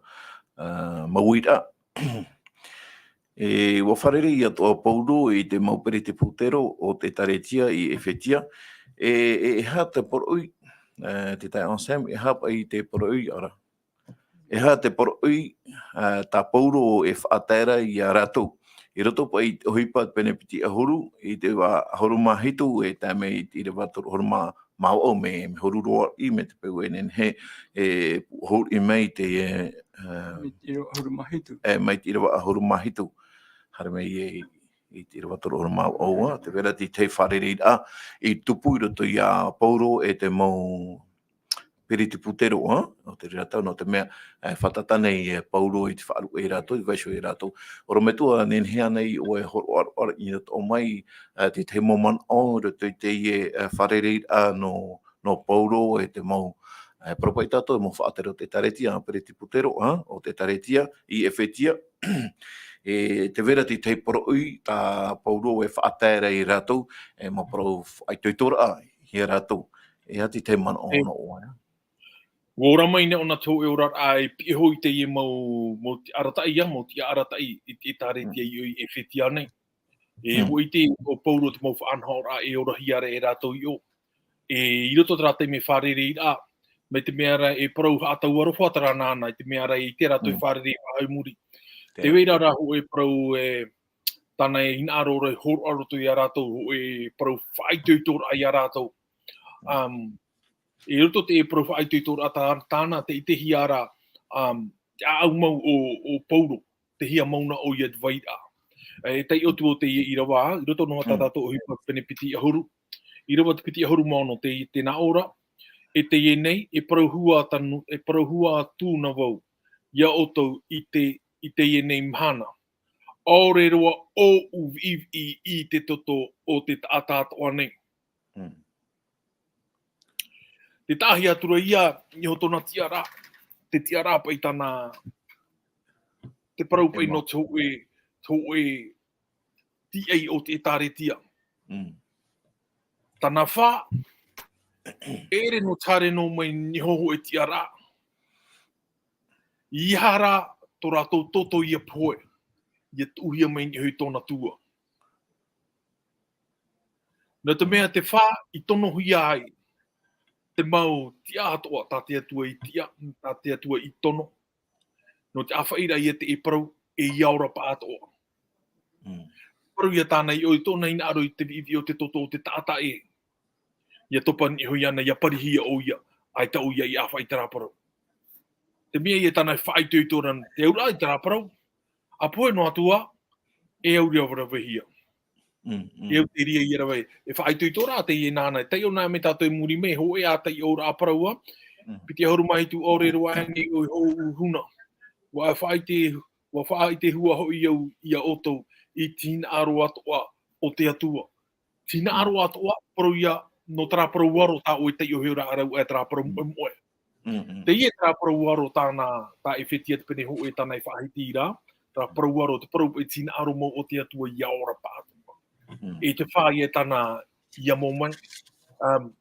ā, mau uiraʻa. E, ʻua fārerei atoʻa Paulo i te mau peresideni o te ʻĒtārētia i Efetia. E, e, e aha te poroʻi, e, te taeaʻe Anselme, e aha paʻi te poroʻi, ʻaore ra. E aha te poroʻi, e, tā Paulo e faʻatae ra ia rātou. I roto paʻi i te ʻohipa pene piti ʻahuru, i te ʻīrava ʻahuru mā hitu, e tae mai i te ʻīrava toru ʻahuru mā māuʻau, mea, mea huru roa i, mea te peu e nehenehe e puʻohu i mai te, e, e, Mai te ʻīrava ʻahuru mā hitu. E, mai te ʻīrava ʻahuru mā hitu. Haere mai i, i te ʻīrava toru ʻahuru mā ua, tē vai ra te tahi fārereiraʻa i tupu i roto ia Paulo e te mau Peretiputero, ā, o te reira tau, nō te mea, e, fātata nei e Paulo i te faʻaruʻe ia rātou, i te vaiiho ia rātou. ʻOrometua, nehenehe ānei ʻoe e hōroʻa i roto mai, e, te tahi mau manaʻo i roto i teie, e, fārereiraʻa nō, nō Paulo e te mau, e, parau paʻi tātou, e mau faʻatere o te ʻĒtārētia, Peretiputero, ā, o te ʻĒtārētia i Efetia. E, tē vai ra te tahi poroʻi tā Paulo e faʻatae ra ia rātou, e, mau parau faʻaitoitoraʻa ia rātou. E aha te tahi manaʻo nō ʻoe? Ua ora mai nei ʻōna te hōʻē oraraʻa e piʻi iho i teie mau, mau tiʻa arataʻi, ā, mau tiʻa arataʻi i te ʻĒtārētia i ʻō i Efetia nei. E, ua ʻite ʻo Paulo te mau faʻanahoraʻa e orahia ra e rātou i ʻō. E, i roto terā taime fārereiraʻa, mai te mea ra e parau haʻatau aroha terā nāna, i te mea ra e ʻite rātou e fārerei faʻahou i muri. Tē vai ra rā hōʻē parau e, tāna e hinaʻaro ra e hōroʻa i roto ia rātou, hōʻē parau faʻaitoitoraʻa ia rātou. Um, i roto te parau faʻaitoitoraʻa tā-, tāna, tē ʻitehia ra, um, te ʻāʻau mau o, o Paulo, te hia mau na ʻoia te vairaʻa. E taiʻo atu o teie ʻīrava, i roto noa tā tātou ʻohipa pene piti ʻahuru. ʻĪrava te piti ʻahuru mā ono, te, tē nā ʻō ra, e teie nei, e parau hua tanu, e parau hua atu na vau, ia ʻoutou i te, i teie nei mahana. ʻAore roa ʻoʻu viʻiviʻi i te toto o te taʻata atoʻa nei. Mm. Te tahi atu ra ia, i ʻō tōna tiʻaraʻa, te tiʻaraʻa paʻi tāna, te parau paʻi nō te hōʻē, te hōʻē tiʻa o te ʻĒtārētia. Mm. Tāna fā, ʻeʻere nō te haere noa mai i niʻa iho e tiʻaraʻa. ʻEiaha rā tō rātou toto ia pohe, ia tuʻuhia mai i niʻa iho i tōna tua. Nō te mea te fā i tonohia ai te mau tiʻa atoʻa tā te Atua i tiʻa, tā te Atua i tono. Nō te ʻāfaʻiraʻa ia te parau, e ia ora pāʻatoʻa. Mm. Parau ia tāna i ʻō i tōna hinaʻaro i te viʻiviʻi o te toto o te taʻata ē. Ia topa i niʻa iho iāna, ia parihia ʻoia, ʻaita ʻoia i ʻāfaʻi i terā parau. Te mea ia tāna e faʻaitoito ra, te auraʻa i terā parau, ʻa pohe noa atu ā, e au ra raveravehia. Mm, mm. E au te reira ia rave, e faʻaitoito ra teie nāna, e taiʻo na mai tātou i muri mai, hōʻē ā taiʻo ra parau ā, Mm. piti ʻahuru mā hitu, ʻaore roa ānei ʻoe i hōʻū huna. ʻUa faʻaʻite, ʻua faʻaʻite hua hoʻi au ia ʻoutou i te hinaʻaro atoʻa o te Atua. Te hinaʻaro atoʻa, parau ia, nō terā parau aro tā ʻoe e taiʻo iho ra, ʻaore rā terā parau Mm. moʻemoʻe. Mm, mm. Teie terā parau aro tāna, tā Efetia te pene hōʻē tāna e faʻahiti ra, terā parau aro, te parau e te hinaʻaro mau o te Atua ia ora pāʻatoʻa. Mm. E te fā ia tāna ia mau mai, um,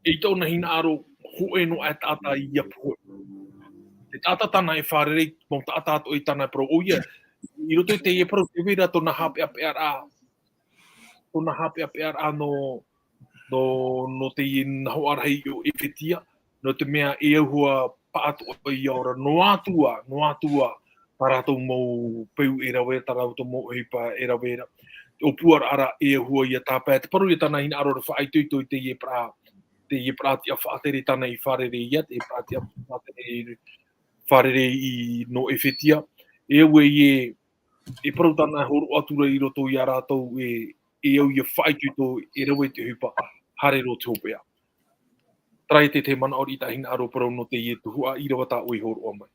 i tōna hinaʻaro hōʻē noa e taʻata ia pohe. Te taʻata tāna e fārerei, mau taʻata atoʻa i tāna e parau, ʻoia, i roto i teie parau, tē vai ra tōna haʻapeʻapeʻaraʻa, tōna haʻapeʻapeʻaraʻa nō, nō, nō teie nahoʻa rahi o Efetia, nō te mea e au hua pāʻatoʻa ia ora, noa atu ā, noa atu ā, tā rātou mau peu e rave, tā rātou mau ʻohipa e rave ra. ʻŌpuaraʻa ra e au hua ia tāpae. Te parau ia tāna hinaʻaro ra faʻaitoito i teie parau, teie parau tiʻa faʻatere tāna i fārerei ia, teie parau tiʻa faʻatere, fārerei i nō Efetia. E au e, e parau tāna e hōroʻa atu ra i roto ia rātou e, e au ia faʻaitoito e rave i te ʻohipa, haere roa te hopeʻa. Terā ia te, te manaʻo riʻi tā hinaʻaro parau nō teie tuhaʻa ʻīrava tā ʻoe i hōroʻa mai.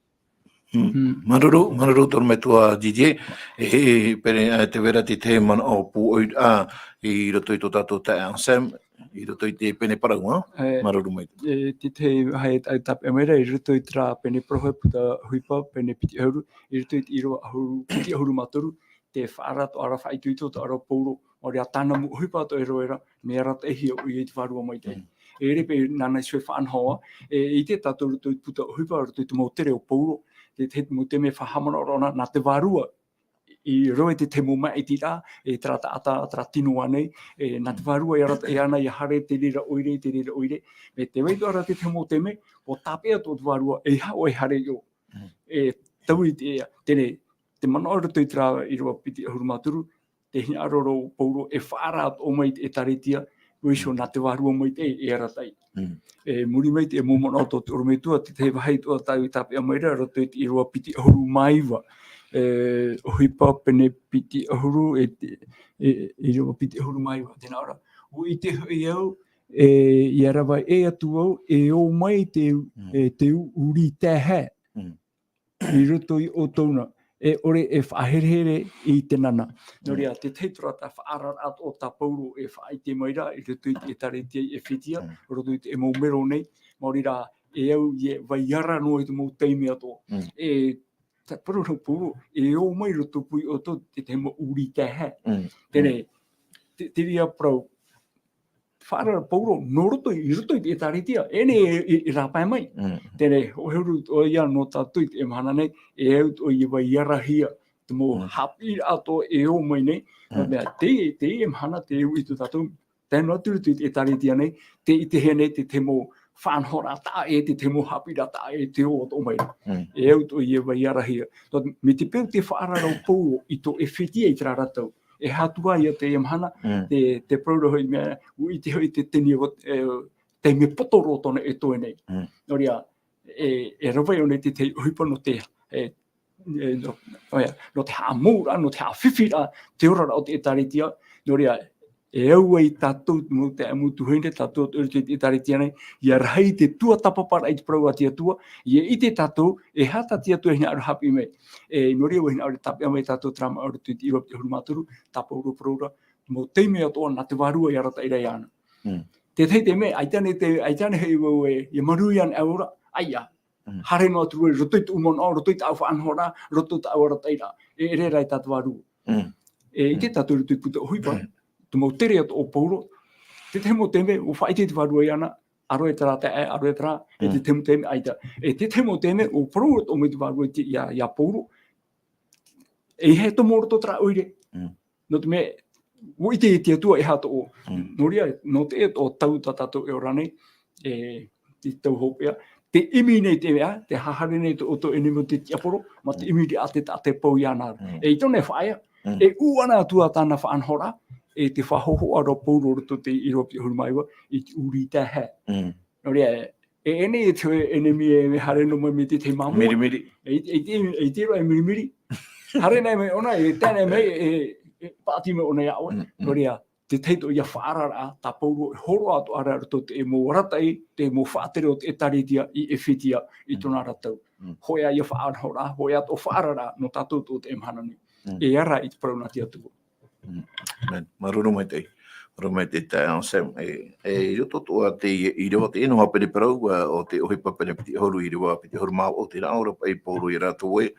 Mm. Mm. Māuruuru, māuruuru te ʻorometua Didier. E, e, e, pere, e, tē vai ra te, te manaʻo pūʻoiraʻa i roto i tō tātou taeaʻe Anselme, i roto i te pene parau, ā? E, Māuruuru maitaʻi. E, te, te, hai, hai, tāpeʻa mai ra, i roto i terā pene parau, e puta ʻohipa, pene piti ʻahuru, i roto i te ʻīrava ʻahuru, piti ʻahuru mā toru, te faʻaara atoʻa ra, faʻaitoito atoʻa ra o Paulo, ʻaore rā tāna mau ʻohipa atoʻa e rave ra, mea arataʻihia ʻoia i te vārua maitaʻi. Mm. E ʻere paʻi nāna iho e faʻanaho ā, e, ʻite tātou i roto i te puta ʻohipa, roto i te mau tere o Paulo, te, te mau taime e faʻahaʻamanaʻo ra ʻōna, nā te vārua, i rave i te, te mau māʻitiraʻa, e terā taʻata, terā tino ānei, e, nā te vārua e arataʻi ana, ia haere i te reira ʻoire, i te reira ʻoire, mea tē vai atoʻa ra te, te mau taime, ʻua tāpeʻa atoʻa te vārua, e aha ʻoe e haere i ʻō. Mm. E, taui te, e, teie, te manaʻo i roto i terā ʻīrava piti ʻahuru mā toru, te hinaʻaro ra o Paulo e faʻaara atoʻa mai i te ʻĒtārētia, ʻoia iho nā te Vārua Maitaʻi e arataʻi. Mm. E muri mai te mau manaʻo tō te ʻorometua, te tahi vāhi atoʻa tāʻu i tāpeʻa mai ra, roto i te ʻīrava piti ʻahuru mā iva. E, ʻohipa pene piti ʻahuru, e te, e, ʻīrava piti ʻahuru mā iva, tē nā ʻō ra. ʻUa ʻite hoʻi au, e, ʻia rave ʻē atu au, e ō mai te, Mm. e te u-, ʻūrī taehae. Mm. I roto ia ʻoutou na, e ʻore e faʻaherehere i te nana. Nō reira, te tahi atu ra tā faʻaararaʻa o tā Paulo e faʻaʻite mai ra, i roto i te ʻĒtārētia i ʻEfetia, Mm. i roto i te mau mero nei, maori rā, e au ʻia vai ara noa i te mau taime atoʻa. Mm. E, tā parau ra Paulo, e ō mai roto pū ia ʻoutou te, te mau ʻūrī taehae. Mm. Teie, Mm. te, te reira parau, faʻaara Paulo, nō roto, i roto i te ʻĒtārētia, e nei e, e, e rāpae mai. Mm. Teie, hōhonu atoʻa ia nō tātou i teie mahana nei, e au atoʻa ʻia vai arahia, te mau Mm. haʻapiʻiraʻa atoʻa e ō mai nei, Mm. nō te mea, teie, teie mahana, te uʻi tō tātou, tae noa atu i roto i te ʻĒtārētia nei, te, i te hea nei, te, te mau faʻanahoraʻa taʻa ʻē, te, te mau haʻapiʻiraʻa taʻa ʻē, te ō atoʻa mai. Mm. E au atoʻa ʻia vai arahia. Tō, mai te peu te faʻaara ra Paulo i tō ʻEfetia i terā ra tau. E aha atu ā ia teie mahana, Mm. te, te parau ra hoʻi mea, ʻua ʻite hoʻi te tini o, e, taime poto roa tōna e toe nei. Mm. Nō reira, e, e rave ʻōna i te tahi ʻohipa nō te, e, e, nō, ʻoia, nō te haʻamouraʻa, nō te haʻafifi ra, te oraraʻa o te ʻĒtārētia. Nō reira, e au ai tātou, mau taeaʻe, mau tuahine, tātou atoʻa i te ʻĒtārētia nei, ʻia rahi te tuatāpaparaʻa i te parau a te Atua, ʻia ʻite tātou, e aha tā te Atua e hinaʻaro haʻapiʻi mai. E, nō reira, ʻua hinaʻaro tāpeʻa mai tātou terā māʻa i roto i te ʻīrava piti ʻahuru mā toru, tā Paulo e parau ra, mau taime atoʻa nā te Vārua e arataʻi ra iāna. Mm. Te tahi taime, ʻaita nei te, ʻaita nei hoʻi vau e, ʻia manuia ana au ra, ʻaita. Mm. Haere noa atu vau i roto i tōʻu manaʻo, roto i tāʻu faʻanahoraʻa, roto i tāʻu arataʻiraʻa. E ʻere ra i tā te Vārua. Mm. E ʻite Mm. tātou i roto i te puta ʻohipa, Mm. te mau tere atoʻa o Paulo, te tahi mau taime, ʻua faʻaʻite te Vārua iāna, ʻaore terā taeaʻe, ʻaore terā, e te Mm. tahi mau taime ʻaita. E te tahi mau taime, ʻua parau atoʻa mai te Vārua i te, ia, ia Paulo, e ʻeiaha e tomo roto terā ʻoire. Mm. Nō te mea, ʻua ʻite te Atua e aha tō ʻoe. Mm. Nō reira, nō te ʻē atoʻa tau tā tātou e ora nei, e, te tau hopeʻa, tē ʻimi nei te mea, tē haere nei tō ʻoutou ʻenemi te tiaporo, mā te Mm. ʻimiraʻa te taʻata e pau iāna ra. Mm. E i tōna e faʻaea, Mm. e ʻū ana atu ā tāna faʻanahoraʻa, e te faʻahōhoʻa ra Paulo i roto i te ʻīrava piti ʻahuru mā iva, i te ʻūrī taehae. Mm. Nō reira, e, e ʻenei e te ʻenemi e haere noa mai mai te tahi māmā. Mirimiri. E, e, e, e, e te roa e mirimiri. Haere noa mai ʻōna, e tae noa mai, e, e, e pāʻati mai ʻōna iā ʻoe. Mm, mm. Nō reira, te tahi atoʻa ia faʻaararaʻa, tā Paulo e hōroʻa atoʻa ra i roto i te mau arataʻi, te mau faʻatere o te ʻĒtārētia i ʻEfetia, i Mm. tōna ra tau. Mm. Hōʻē ā ia faʻanahoraʻa, hōʻē ā tō faʻaararaʻa, nō tātou atoʻa i teie mahana nei. Mm. E ara i te parau nā te Atua. Mm. Amen. Māuruuru maitaʻi. Māuruuru maitaʻi taeaʻe Sam. E, e, i roto atoʻa te, i roto i te ʻīrava pene parau, ā, o te ʻohipa pene piti ʻahuru, ʻīrava piti ʻahuru mā vaʻu, tē nā ʻō ra paʻi Paulo ia rātou ē,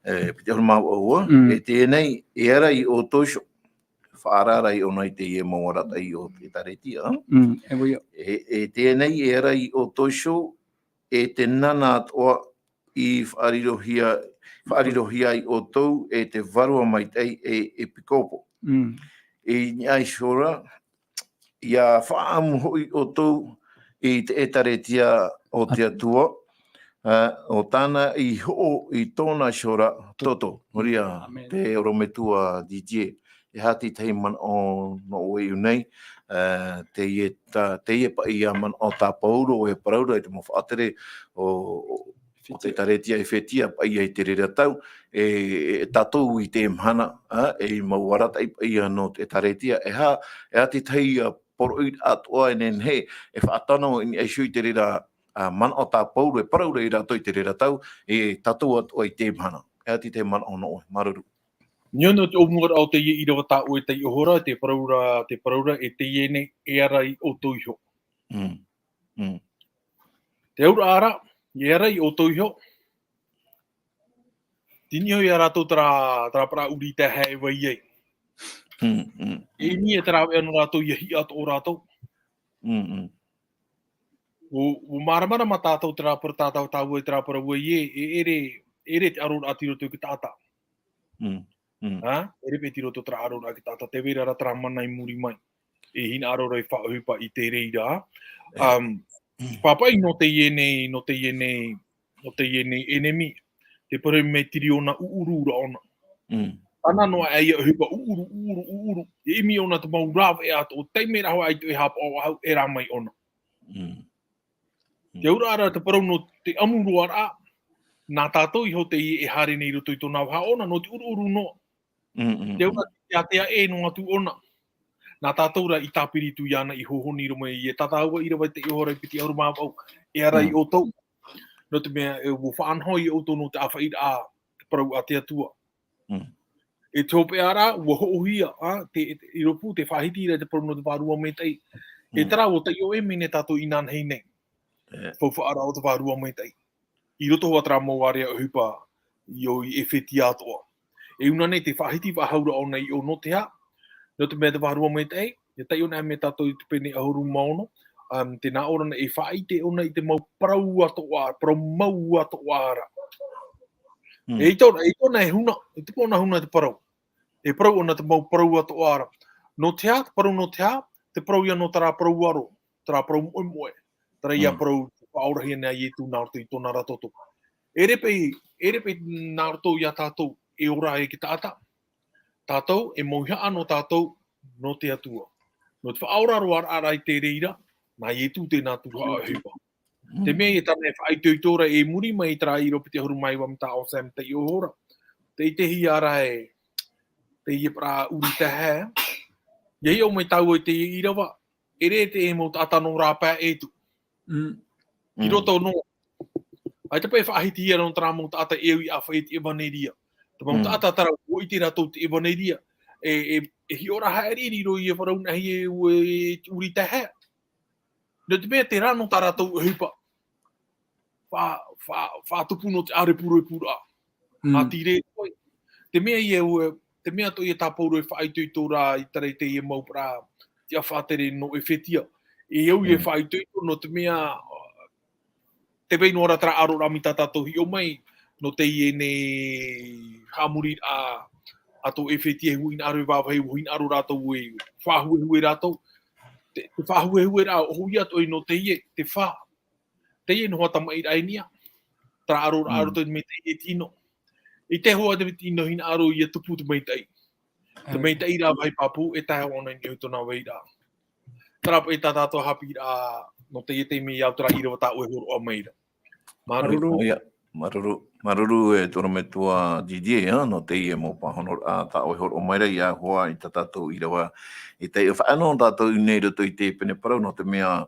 e, piti ʻahuru mā vaʻu ā, Mm. e teie nei, e ara ia ʻoutou iho. Faʻaara ra ʻōna i teie mau arataʻi o te ʻĒtārētia, ā? Mm, e vai ā. E, e teie nei, e ara ia ʻoutou iho, e te nana atoʻa i faʻarirohia, faʻarirohia ai ʻoutou e te Vārua Maitaʻi e ʻEpikōpo. Mm. E i niʻa iho ra, ʻia faʻaʻamu hoʻi ʻoutou i te ʻĒtārētia o te Atua, ā, ʻo tāna i hoʻo i tōna iho ra toto. Nō reira, Amen. Te ʻorometua Didier, e aha te tahi manaʻo nō ʻoe i ʻō nei, ā, teie tā, teie paʻi ā manaʻo tā Paulo e parau ra i te mau faʻatere o, o, o te ʻĒtārētia i ʻEfetia, paʻi ā i te reira tau, e, e tātou i teie mahana, ā, e mau arataʻi paʻi ā nō te ʻĒtārētia, e aha, e aha te tahi ā poroʻi atoʻa e nehenehe e faʻatano i niʻa iho i te reira, ā, manaʻo tā Paulo e parau ra ia rātou i te reira tau, e tātou atoʻa i teie mahana. E aha te tahi manaʻo nō ʻoe, māuruuru. Nō, nō te ʻōmuaraʻa o teie ʻīrava tā ʻoe e taiʻo ra, tē parau ra, tē parau ra, e teie nei, e ara ia ʻoutou iho. Mm. Mm. Te auraʻa ra, e ara ia ʻoutou iho. Tei niʻa hoʻi ia rātou terā, terā parau ʻūrī taehae e vai ai. Mm, mm. E ʻimi e te rāveʻa nō rātou ʻia hiʻa atoʻa rātou. Mm, mm. ʻO, ʻo māramarama tātou terā parau, tātou, tāua i terā parau ē, e ʻere, e ʻere te ʻaroraʻa tei roto i te taʻata. Mm, mm. Ā, e ʻere paʻi tei roto terā ʻaroraʻa i te taʻata, tē vai ra terā mana i muri mai. E hinaʻaro ra i faʻaʻohipa i te reira. E. Um, pāpaʻi nō teie nei, nō teie nei, nō teie nei ʻenemi, te parau mai te reira ʻūʻuru ra ʻōna. Mm. Tāna noa ʻā ia ʻohipa ʻuʻuru, ʻuʻuru, ʻuʻuru. E ʻimi ʻōna te mau rāveʻa atoʻa, taime rā hoʻi ʻaita e haʻapaʻo faʻahou, e rā mai ʻōna. Mm. Te auraʻa ra te parau nō te ʻamu roa ra, nā tātou iho teie e haere nei i roto i tōna vaha ʻōna, nō te ʻuruʻuru noa. Mm, mm, Te auraʻa te ātea ʻē noa atu ʻōna. Nā tātou rā i tāpiri atu iāna i hōhoni i roto mai, e tātāua ʻīrava i te iho ora i piti ʻahuru mā vaʻu, e ara i Mm. ʻoutou. Nō te mea, e, ʻua faʻanaho ia ʻoutou nō te ʻāfaʻiraʻa, te parau a te Atua. Mm. E te hopeʻa ra, ʻua hoʻohia, ā, te, te, i rōpū, te faʻahiti ra te parau nō te Vārua Maitaʻi. E Mm. terā, ʻua taiʻo ʻē mai nei tātou inānahi nei. E. Faufaʻa ra o te Vārua Maitaʻi. I roto hoʻi terā mau ārea ʻohipa, i ʻō i Efetia atoʻa. E ʻūnā nei te faʻahiti faʻahou ra ʻōna i ʻō nō te aha, nō te mea te Vārua Maitaʻi, e taiʻo anaʻe mai tātou i te pene ʻahuru mā ono, um, tē nā ʻō ra na e faʻaʻite ʻōna i te mau parau atoʻa, parau mau atoʻa ra. Mm. E ʻite ʻōna, e ʻite ʻōna e huna, e ʻite ʻōna huna te parau. E parau ʻōna te mau parau atoʻa ra. Nō te aha, te parau nō te aha, te parau ia nō terā parau aro, terā parau moʻemoʻe, terā ia Mm. parau faʻaorahia nei a Ietu nā roto i tōna ra toto. E ʻere paʻi, e ʻere paʻi nā roto ia tātou, e ora ai te taʻata. Tātou, e mauhaʻa nō tātou, nō te Atua. Nō te faʻaora roa ra i te reira, nā Ietu tēnā tuhaʻa ʻohipa. Mm. Te mea e tāna e faʻaitoito ra i muri mai i terā ʻīrava piti ʻahuru mā iva mai tā ʻo Sam taiʻo iho ra. Tē ʻitehia ra e, teie parau ʻuri taehae. ʻIa hiʻo mai tāua i teie ʻīrava, e ʻere te mau taʻata nō rāpae ʻē atu. Mm. I Mm. roto nō. ʻAita paʻi e faʻahitihia nō terā mau taʻata e au i ʻāfaʻi i te ʻevaneria. Te mau Mm. taʻata terā, ʻua ʻite rātou te ʻevaneria. E, e, e hiʻo ra haere i roto i te parau nā hea e, e ʻuri taehae. Nō te mea terā nō tā rātou ʻohipa. Fa-, fa-, faʻatupu nō te ʻārepurepu ra. Mm. Ā, tei reira hoʻi. Te mea ia, e, te mea atoʻa ia tā Pauro e faʻaitoito ra i terā i teie mau parau, te faʻatere nō Efetia. E au ia Mm. faʻaitoito nō te mea, te vai noa ra terā aro ra mai tā tātou hiʻo mai, nō teie nei haʻamoriraʻa a tō Efetia, e hinaʻaro e vāvāhi, e hinaʻaro rātou e faʻahuehue rātou. Te, te faʻahuehue ra, ʻoia atoʻa nō teie, te fā. Teie noa tamaʻi ra i niʻa. Terā aro ra Mm. aro tō te maitaʻi e tino. I te hoa te tino hinaʻaro ia tupu te maitaʻi. Te Mm. maitaʻi rā vāhi pāpū, e tae ʻōna i niʻa i tōna vai ra. Terā paʻi tā tātou haʻapiʻiraʻa, nō teie taime i au terā ʻīrava tā ʻoe hōroʻa mai ra. Māuruuru. Māuruuru. ʻOia, māuruuru, māuruuru e te ʻorometua Didier, ā, nō teie mau pāhonoraʻa tā ʻoe hōroʻa mai ra, ʻia hoa i tā tātou ʻīrava. E taiʻo faʻaʻino tātou nei i roto i te pene parau, nō te mea,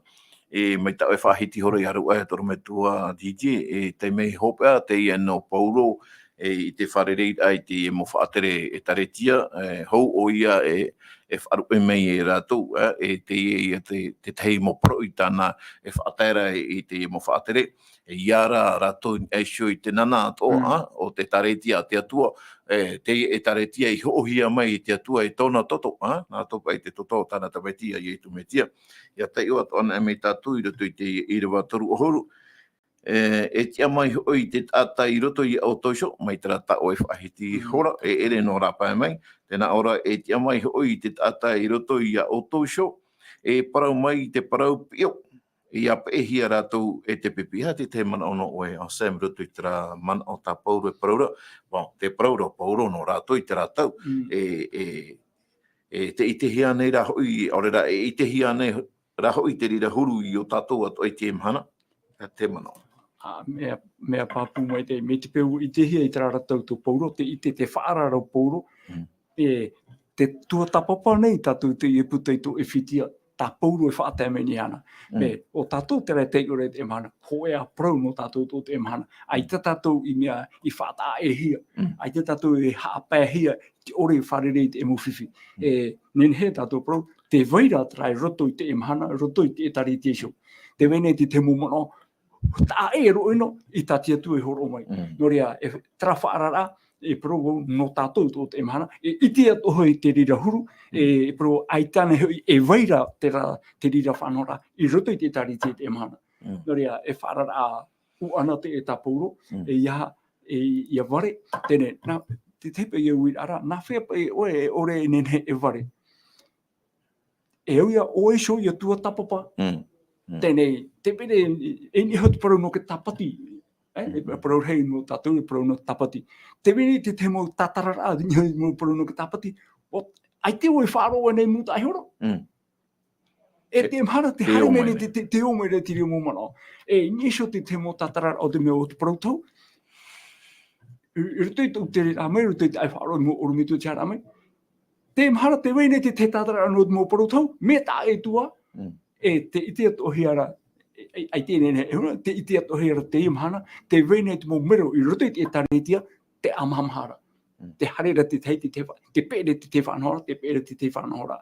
e, mai tā ʻoe faʻahiti iho ra i ʻaruʻa e te ʻorometua Didier, e taime hopeʻa teie nō Pauro, e, i te fārereiraʻa i te mau faʻatere ʻĒtārētia, e, hou ʻoia e, e faʻaruʻe mai e rātou, ā, e teie ia te, te tahi mau parau i tāna e faʻatae ra i te mau faʻatere, e ʻia ora rātou i niʻa iho i te nana atoʻa, Mm. ā, o te ʻĒtārētia a te Atua, e, te ʻĒtārētia i hoʻohia mai e te Atua e tōna toto, ā, nā roto paʻi i te toto o tāna Tamaiti a Ietu Metia. ʻIa taiʻo atoʻa anaʻe mai tātou i roto i te ʻīrava toru ʻahuru. E, e tiʻa mai hoʻi te taʻata i roto ia ʻoutou iho, mai terā tā ʻoe faʻahiti Mm. iho ra, e ʻere nō rāpae mai, tē nā ʻō ra, e tiʻa mai hoʻi te taʻata i roto ia ʻoutou iho, e parau mai te parau piʻo, ʻia peʻehia rātou e te pipi. Aha te tahi manaʻo nō ʻoe, ʻo Sam, i roto i terā manaʻo tā Pauro e parau ra? Bon, te parau ra Pauro nō rātou i terā tau. Mm. E, e, e tē ʻitehia nei rā hoʻi, ʻaore rā, e ʻitehia nei rā hoʻi te reira huru i ō tātou atoʻa i teie mahana? Te tahi manaʻo. Ā, mea, mea pāpū maitaʻi, mai te peu i ʻitehia i terā ra tau tō Pauro, tē ʻite, tē faʻaara ra Pauro, Mm. e, te tuatāpapa nei tātou teie puta i tō Efetia, tā Pauro e faʻatae mai nei iāna. Mm. E, ʻo tātou terā e taiʻo ra i teie mahana, hōʻē ā parau nō tātou tō teie mahana. ʻAita tātou i mea i faʻataʻahia. Mm. ʻAita tātou e haʻapaehia, te ʻore e fārerei i te mau fifi. Mm. E, nehenehe tātou parau, tē vai ra terā i roto i teie mahana, i roto i te ʻĒtārētia iho. Tē vai nei te, te mau manaʻo, taʻa ʻē roa ʻino i tā te Atua e hōroʻa mai. Mm. Nō reira, e, terā faʻaararaʻa, e parau vau nō tātou tō teie mahana, e ʻite atoʻa hoʻi te reira huru, Mm. e, e parau ʻaita nei hoʻi e vai ra terā, te reira faʻanahoraʻa, i roto i te ʻĒtārētia i teie mahana. Mm. Nō reira, e faʻaararaʻa ʻuʻana teie tā Pauro, Mm. e ʻia, e ʻia vare, teie nei, nā, te, te paʻi e uiraʻa ra, nā hea paʻi ʻoe e ʻore e nehenehe e vare. E au ia ʻoe iho ʻia tuatāpapa. Mm. Mm. Teie nei, te pene, e, e niʻa iho te parau nō te tāpati. E, e parau rahi nō tātou, e parau nō te tāpati. Tē vai nei te, te mau tātararaʻa, te mau parau nō te tāpati. ʻO, ʻaita vau e faʻaroʻo nei mau taʻa horo. Mm. E te mahana, te haere mai nei te, te, te ō mai nei te reira mau manaʻo. E, i niʻa iho te, te mau tātararaʻa o te mea o te parau tau. I, i roto i tōʻu tere rā mai, i roto i te ʻai faʻaroʻo i mau ʻorometua te hara mai. Te mahana, tē vai nei te, te tātararaʻa nō te mau parau tau, mea tā e tua, Mm. e te ʻite atoʻahia ra, e, e, ʻaita e nehenehe, e huna, te ʻite atoʻahia ra teie mahana, tē vai nei te mau mero i roto i te ʻĒtārētia, te ʻāmahamaharaʻa. Mm. Te haere ra te tahi, te, te fa-, te peʻe ra te, te faʻanahoraʻa, te peʻe ra te, te faʻanahoraʻa.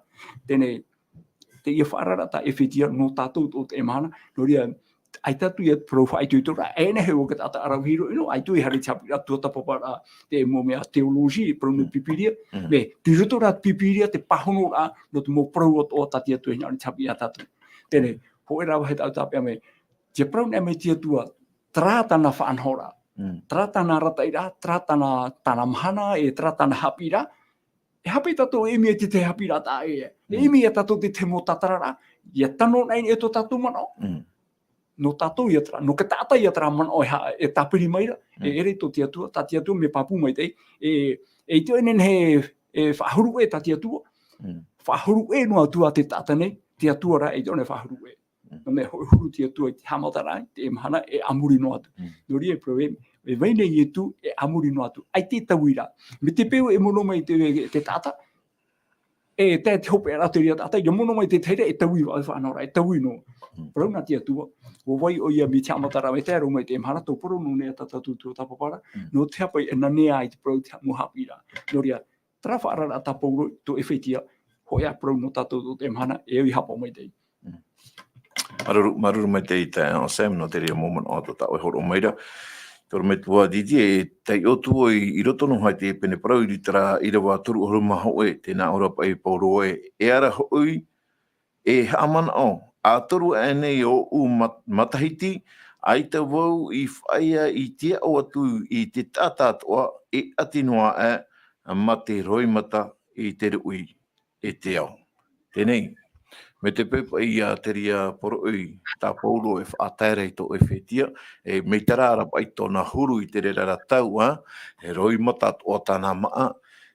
Teie, teie faʻaararaʻa tā ʻEfetia nō tātou tō teie mahana, nō reira, ʻaita atu ia te parau faʻaitoitoraʻa, e nehenehe ʻoia te taʻata ʻaravihi roa ʻino, ʻaita e haere i te haʻapiʻiraʻa tuatāpaparaʻa, te mau mea théologie, parau nō Mm. Pīpīria, Mm. mea, tei roto rā te Pīpīria, te pāhonoraʻa, nō te mau parau atoʻa tā te Atua e hinaʻaro i te haʻapiʻiraʻa ia tātou. Teie, hōʻē rā vāhi tāʻu tāpeʻa mai, te parau nei mai te Atua, terā tāna faʻanahoraʻa, Mm. terā tāna arataʻiraʻa, terā tāna, tāna mahana, e terā tāna haʻapiʻiraʻa, e haʻapiʻi tātou e ʻimi i te, te haʻapiʻiraʻa tā ʻoe. E Mm. ʻimi ia tātou te, te mau tātararaʻa, ʻia tano nei e tō tātou manaʻo. Mm. Nō tātou ia terā, nō te taʻata ia terā manaʻo e ha-, e tāpiri mai ra, e Mm. ʻere tō te Atua, tā te Atua mea pāpū maitaʻi, e, e ʻaita e nehenehe e faʻahuru ʻē tā te Atua, Mm. faʻahuru ʻē noa atu ā te taʻata nei, te Atua rā e ʻaita e faʻahuru ʻē. Mm. Nō te mea hōʻē huru te Atua i te haʻamataraʻa, i te mahana, e a muri noa atu. Mm. Nō reira, e parau, e, e vai nei Ietu, e a muri noa atu. ʻAita e taui ra. Mai te peu e mono mai te, te taʻata, e tae te hopeʻa ra te reira taʻata, ʻia mono mai te tahi ra, e taui ra, e faʻanahoraʻa, e taui noa. Mm. Parau nā te Atua, ʻua vai ʻoia mai te haʻamataraʻa, mai te tae roa mai te mahana, tō parau nō nei tā tātou tuatāpaparaʻa, Mm. nō te hapa i ʻanaʻanatae i te parau te ha-, mau haʻapiʻiraʻa. Nō reira, terā faʻaararaʻa tā Paulo tō ʻEfetia, hōʻē ā parau nō tātou tō teie mahana, e au i haʻapaʻo maitaʻi. Mm. Māuruuru, māuruuru maitaʻi taeaʻe Sam, nō te reira mau manaʻo atoʻa tā ʻoe e hōroʻa mai ra. Te ʻorometua Didier, e taiʻo atu ʻoe i, i roto noa i te pene parau i terā ʻīrava toru ʻahuru mā hōʻē, tē nā ʻō ra paʻi Paulo ē, e ara hoʻi, e haʻamanaʻo, ā toru aʻe nei ōʻu mat-, matahiti, ʻaita vau i faʻaea i te aʻo atu i te taʻata atoʻa, e ʻati noa aʻe, mā te roimata i te ruʻi e te ao. Teie, mai te peu paʻi ia te reira poroʻi tā Paulo e faʻatae ra i tō ʻEfetia, e mai terā ra paʻi tōna huru i te reira ra tau, ā, e roimata atoʻa tāna māʻa,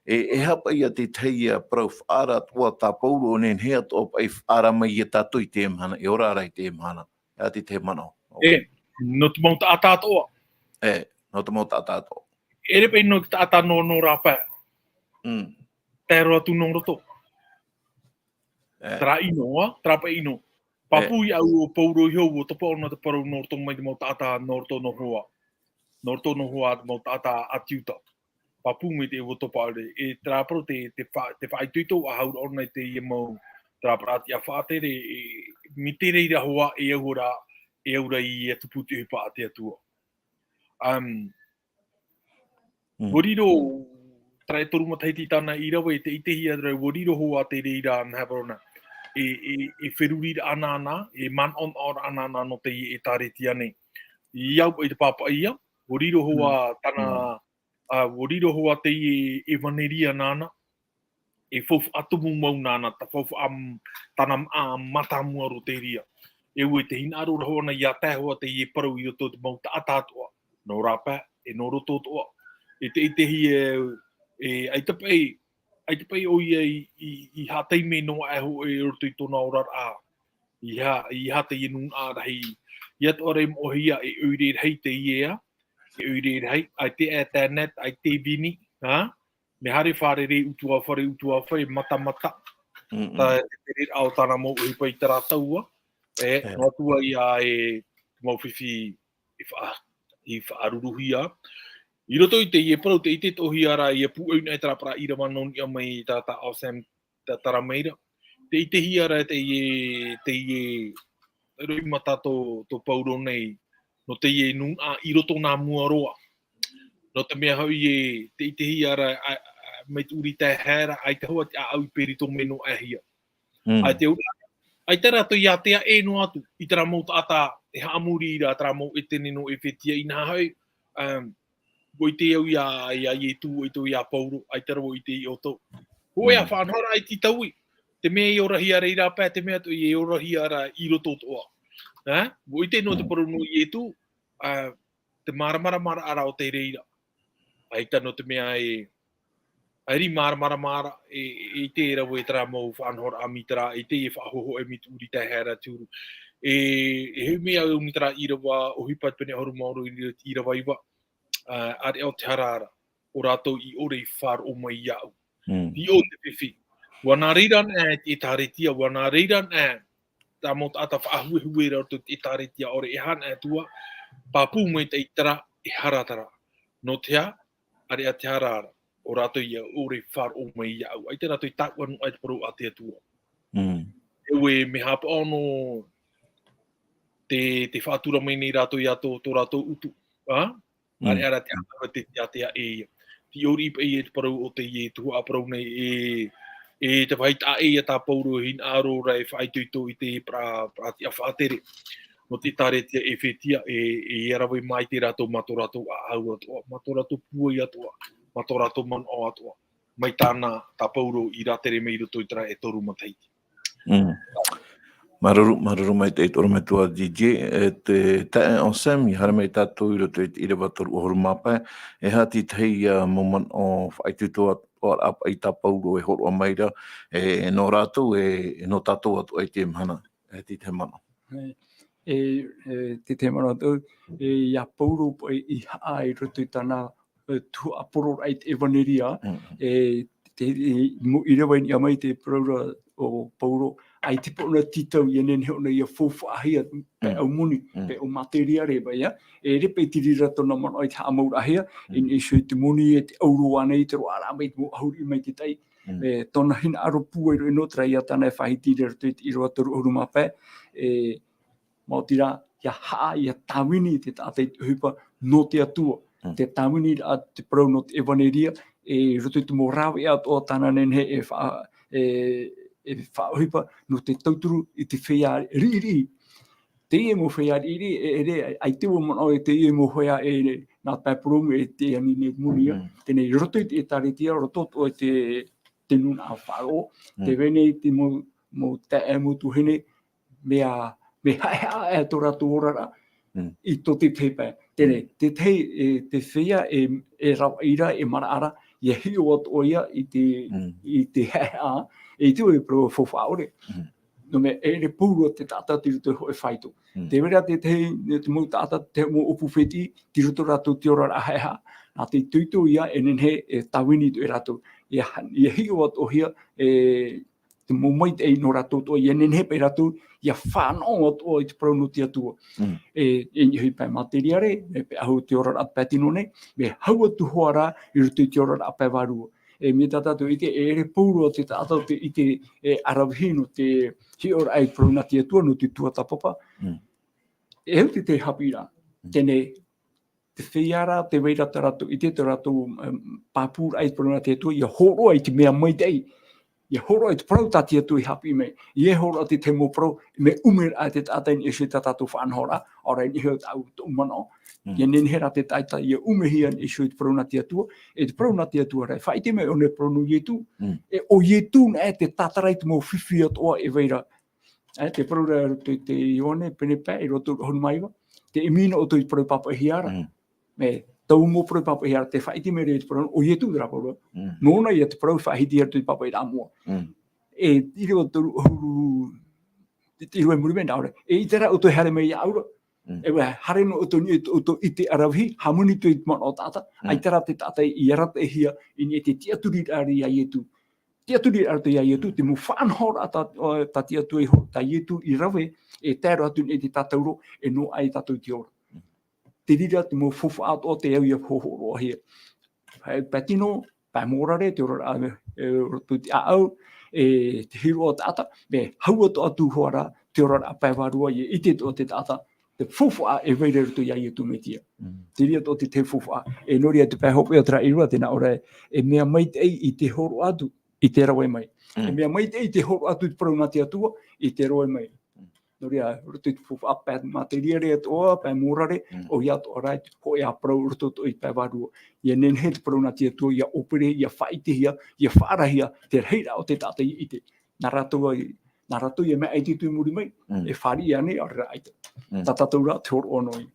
e, e aha paʻi ia te tahi ia parau faʻaara atoʻa tā Paulo, e nehenehe atoʻa paʻi faʻaara mai ia tātou i teie mahana, e ora ra i teie mahana, e te, te manaʻo. E, nō te mau taʻata atoʻa. E, nō te mau taʻata atoʻa. ʻEʻere paʻi nō te taʻata nō, nō rāpae. Mm. Tae roa atu nō roto. E. Terā ʻino, ā, terā paʻi ʻino. Pāpū E. ia au ʻo Paulo iho, ʻua topa ʻōna te parau nō roto mai te mau taʻata, nō roto nō hoa. Nō roto nō hoa te mau taʻata ʻĀti Iuta. Pāpū mai te ʻua topa ʻore. E terā parau te, te fa-, te faʻaitoito ʻa hauraʻa ʻōna i teie mau, terā parau ʻati ʻa faʻatere, e, mai te reira hoʻi, e au ra, e au ra ʻia tupu te ʻohipa a te Atua. Um, Mm. ʻUa riro, terā e toru matahiti tāna i rave, e te, i te hia rā, ʻua riro hoʻi te reira, nā parau nā. E, e, e feruriraʻa anaʻana, e manaʻonaʻoraʻa anaʻana nō teie ʻĒtārētia nei. I au paʻi te pāpaʻi ïa, ʻua riro hoʻi Mm. tāna, Mm. ā, ʻua riro hoʻi teie ʻevaneria nāna, e faufaʻa tumu mau nāna, tā faufaʻa m-, tāna māʻa mātāmua roa te reira. E ʻua, e te hinaʻaro ra hoʻi ʻōna ʻia tae hoʻi teie parau i roto i te mau taʻata atoʻa, nō rāpae, e nō roto atoʻa. E te, i te hia, e, ʻaita paʻi, ʻaita paʻi ʻoia i, i, i haʻataime noa aʻe hoʻi i roto i tōna oraraʻa. ʻEiaha, ʻeiaha teie nūnaʻa rahi. ʻEiaha atoʻa ra e moʻehia, e ʻoire rahi teie ā. E ʻoire rahi, ʻaita e internet, ʻaita e vini, ā? Mea haere fārerei, ʻutuāfare, ʻutuāfare, matamata. Mm-mm. Tā te tereraʻa o tāna mau ʻohipa i terā tau, ā. E, E. noa atu ā ïa e te mau fifi i faʻa-, i faʻaruruhia. I roto i teie parau, te ʻite atoʻahia ra, ʻia pūʻoi na e terā parau ʻīrava nō niʻa mai i tā, tā Sam, tā, taʻata ra mai ra. Te ʻitehia ra teie, teie roimata tō, tō Paulo nei, nō teie nūnaʻa i roto nā mua roa. Nō te mea hoʻi e, te ʻitehia ra, ā, ā, mai te ʻūrī taehae ra, ʻaita hoʻi te ʻāʻau i peritome noa aʻe hia. Mm. ʻAita ora, ʻaita rātou ʻia ʻite ē noa atu, i terā mau taʻata, e haʻamori ra terā mau ʻētene nō ʻEfetia, inaha hoʻi, um, ʻua ʻite au iā, iā Ietu, ʻua ʻite au iā Paulo, ʻaita rā ʻua ʻite iā ʻoutou. Hōʻē ā Mm. faʻanahoraʻa i te taui, te mea e orahia ra i rāpae, te mea atoʻa e orahia ra i roto atoʻa. Ā? ʻUa ʻite noa te Mm. parau nō Ietu, ā, te māramaramaraʻa o te reira. ʻAita nō te mea e, ʻaita i māramaramaraʻa, e, e, i te rave e terā mau faʻanahoraʻa mai terā, i te e faʻahohoʻa mai te ʻūrī tae haere atu. E, e hei mea au ni terā ʻīrava, ʻohipa pene ʻahuru mā ono i te ʻīrava iva, ā, ʻāreʻa o te hara ra, ʻo rātou i ʻore i faʻaroʻo mai iāʻu. Mm. I ʻō te fifi. ʻUa nā reira anaʻe te ʻĒtārētia, ʻua nā reira anaʻe tā mau taʻata faʻahuehue ra o te ʻĒtārētia, ʻaore e aha anaʻe atu ā, pāpū mai te ʻaitara, e hara terā. Nō te aha, ʻāreʻa te hara ra, ʻo rātou ia ʻore i faʻaroʻo mai iāʻu. ʻAita rātou i tāʻua noa i te parau a te Atua. Mm. E ʻoe, mea haʻapaʻo noa te, te faʻatura mai nei rātou iā tō, tō rātou utu, ā? Mm. ʻĀreʻa rā te ʻātaʻu te, te ātea e ia. Te ʻōriʻi paʻi e te parau o teie tuhaʻa parau nei e, e te vāhi taʻa ʻē ia tā Pauro e hinaʻaro ra e faʻaitoito i te parau, parau tiʻa faʻatere. Nō te ʻĒtārētia ʻEfetia e, e ia rave mai te rātou mā tō rātou ʻāʻau atoʻa, mā tō rātou pūai atoʻa, mā tō rātou manaʻo atoʻa. Mai tāna tā Pauro i rātere mai i roto i terā e toru matahiti. Mm. Māuruuru, māuruuru maitaʻi te ʻorometua D J, e te taeaʻe Anselme, i haere mai tātou i roto i te ʻīrava toru ʻahuru mā pae, e aha te tahi, ā, mau manaʻo faʻaitoito atoʻa paʻi tā Pauro e hōroʻa mai ra, e, nō rātou, e, e nō tātou atoʻa i teie mahana, e te tahi manaʻo. E, e, e, te tahi manaʻo atoʻa, e, iā Pauro paʻi i haʻa i roto i tāna e, tuhaʻa poroʻraʻa i te ʻevaneria, Mm. e, te, e, mo-, i rewa i niʻa mai te parau ra o Pauro, ʻaita paʻi ʻōna tītau, ʻia nehenehe ʻōna ʻia faufaʻahia, pae Mm. ʻaumoni, Mm. pae ʻaumātēria reva ia, e ʻere paʻi te reira tōna manaʻo i te haʻamauraʻahia, Mm. i niʻa iho i te moni, e te ʻauro ānei, te roaraʻa mai, te mau ʻahuru mai te taʻi, Mm. e, tōna hinaʻaro pūai roa noa terā ia tāna e faʻahiti i roto i te ʻīrava toru ʻahuru mā pae, e, maoti rā, ʻia haʻa, ʻia tāvini te taʻata i te ʻohipa nō te Atua. Mm. Te tāviniraʻa te parau nō te ʻevaneria, e roto i te mau rāveʻa atoʻa tāna e nehenehe e fa-, e, e faʻaʻohipa nō te tauturu i te feiā riʻiriʻi. Teie mau feiā riʻiriʻi, e, e, e, ʻaita vau manaʻo i teie mau feiā e, nā pae purōmu e te ani nei moni ia. Mm. Teie nei, i roto i te ʻĒtārētia, roto atoʻa i te, te nūnaʻa faʻaroʻo, Mm. tē vai nei te mau, mau taeaʻe, mau tuahine, mea, mea haʻehaʻa e tō rātou oraraʻa Mm. i tō te tahi pae. Teie nei, Mm. te tahi, e, te feiā e, e ravaʻi ra, e maraʻa ra, ʻia hiʻo atoʻa ia i te, Mm. i te haʻehaʻa, e te ʻoe parau faufaʻa ʻore. Mm. Nō te mea, e ʻere pauroa te taʻata tei roto i te hōʻē faito. Mm. Tē vai ra te tahi, te mau taʻata, te mau ʻōpū fētiʻi, tei roto rātou i te oraraʻa haʻehaʻa. Nā te itoito ia e nehenehe e tāvini atoʻa ia rātou. ʻIa ha-, ʻia hiʻo atoʻa hia, e, te mau maitaʻi nō rātou atoʻa, ʻia nehenehe paʻi rātou, ʻia fānaʻo atoʻa i te parau nō te Atua. Mm. E, e niʻa i pae materiare, e pae ʻahu te oraraʻa pae tino nei, mea hau atu hoʻi rā i roto i te oraraʻa pae vārua. E, mai tā tātou i ʻite, e ʻere pauroa te taʻata tei ʻite, e, ʻaravihi nō te hiʻoraʻa i te parau nā te Atua, nō te tuatāpapa. Mm. E au te, te haʻapiʻiraʻa, Mm. teie nei, te feiā rā, tē vai ra tā rātou ʻite, tā rātou, em, pāpūraʻa i te parau nā te Atua, ʻia hōroʻa i te mea maitaʻi, ʻia hōroʻa i te parau tā te Atua i haʻapiʻi mai, ʻia hōroʻa i te mau parau, mea ʻumeraʻa te taʻata i niʻa iho i tā tātou faʻanahoraʻa, ʻaore i niʻa iho i tāʻu, tōʻu manaʻo, Mm. ʻia nehenehe rā te taʻata ʻia ʻumehia i niʻa iho i te parau nā te Atua, e te parau nā te Atua rā, e faʻaʻite mai ʻōna i te parau nō Ietu, Mm. e ʻo Ietu noa e te tātara i te mau fifi atoʻa e vai ra. E, te parau ra i roto i te Ioane, pene pae, ʻīrava toru ʻahuru mā iva. Tē ʻimi noa ʻoutou i te parau pāpaʻihia ra. Mm. E, taua mau parau pāpaʻihia ra, tē faʻaʻite mai ra i te parau, ʻo Ietu terā parau. Mm. Nōna ia te parau faʻahiti i roto i te pāpaʻiraʻa moʻa. Mm. E, ʻīrava toru ʻahuru, te, te ʻīrava i muri mai nā ʻō ra. E, ʻaita rā ʻoutou e haere mai iāʻu ra. Mm. E, ʻua haere noa ʻoutou i niʻa i tō ʻoutou ʻite ʻaravihi, hāmani atu i te manaʻo taʻata. Mm. ʻAita rā te taʻata i arataʻihia i niʻa i te tiʻaturiraʻa iā Ietu. Tiʻaturiraʻa iā Ietu, te mau faʻanahoraʻa tā, tā te Atua i hō-, tā Ietu i rave, e tae roa atu i te tātauro, e noaʻa ai tātou i te ora. Mm. Te reira te mau faufaʻa atoʻa tē au ʻia hō-, hōroʻahia. Pae, pae tino, pae mōrare, te oraraʻa, e, roto i te ʻāʻau, e, te hīroʻa taʻata, mea hau atoʻa atu hoʻi rā, te oraraʻa pae vārua, ʻia ʻite atoʻa te taʻata, te faufaʻa e vai ra i roto iā Ietu Metia. Mm. Te reira atoʻa te, te faufaʻa. E nō reira te pae hopeʻa o terā ʻīrava, tē nā ʻō ra, e mea maitaʻi i te hōroʻa atu, i te rave mai. Mm. E mea maitaʻi i te hōroʻa atu i te parau nā te Atua, i te rave mai. Mm. Nō reira, roto i te faufaʻa pae materiare atoʻa, pae mōrare, Mm. ʻoia atoʻa rā, hōʻē ā parau roto atoʻa i pae vārua. ʻIa nehenehe te parau nā te Atua, ʻia ʻōpere, ʻia faʻaʻitehia, ʻia faʻaarahia, te rahiraʻa o te taʻata i ʻite. Nā rātou ai, nā rātou ia mea ʻaita i tū i muri mai, Mm. e fāriʻi ānei, ʻaore rā ʻaita. Mm. Tā tātou rā, te hōroʻa noa ia.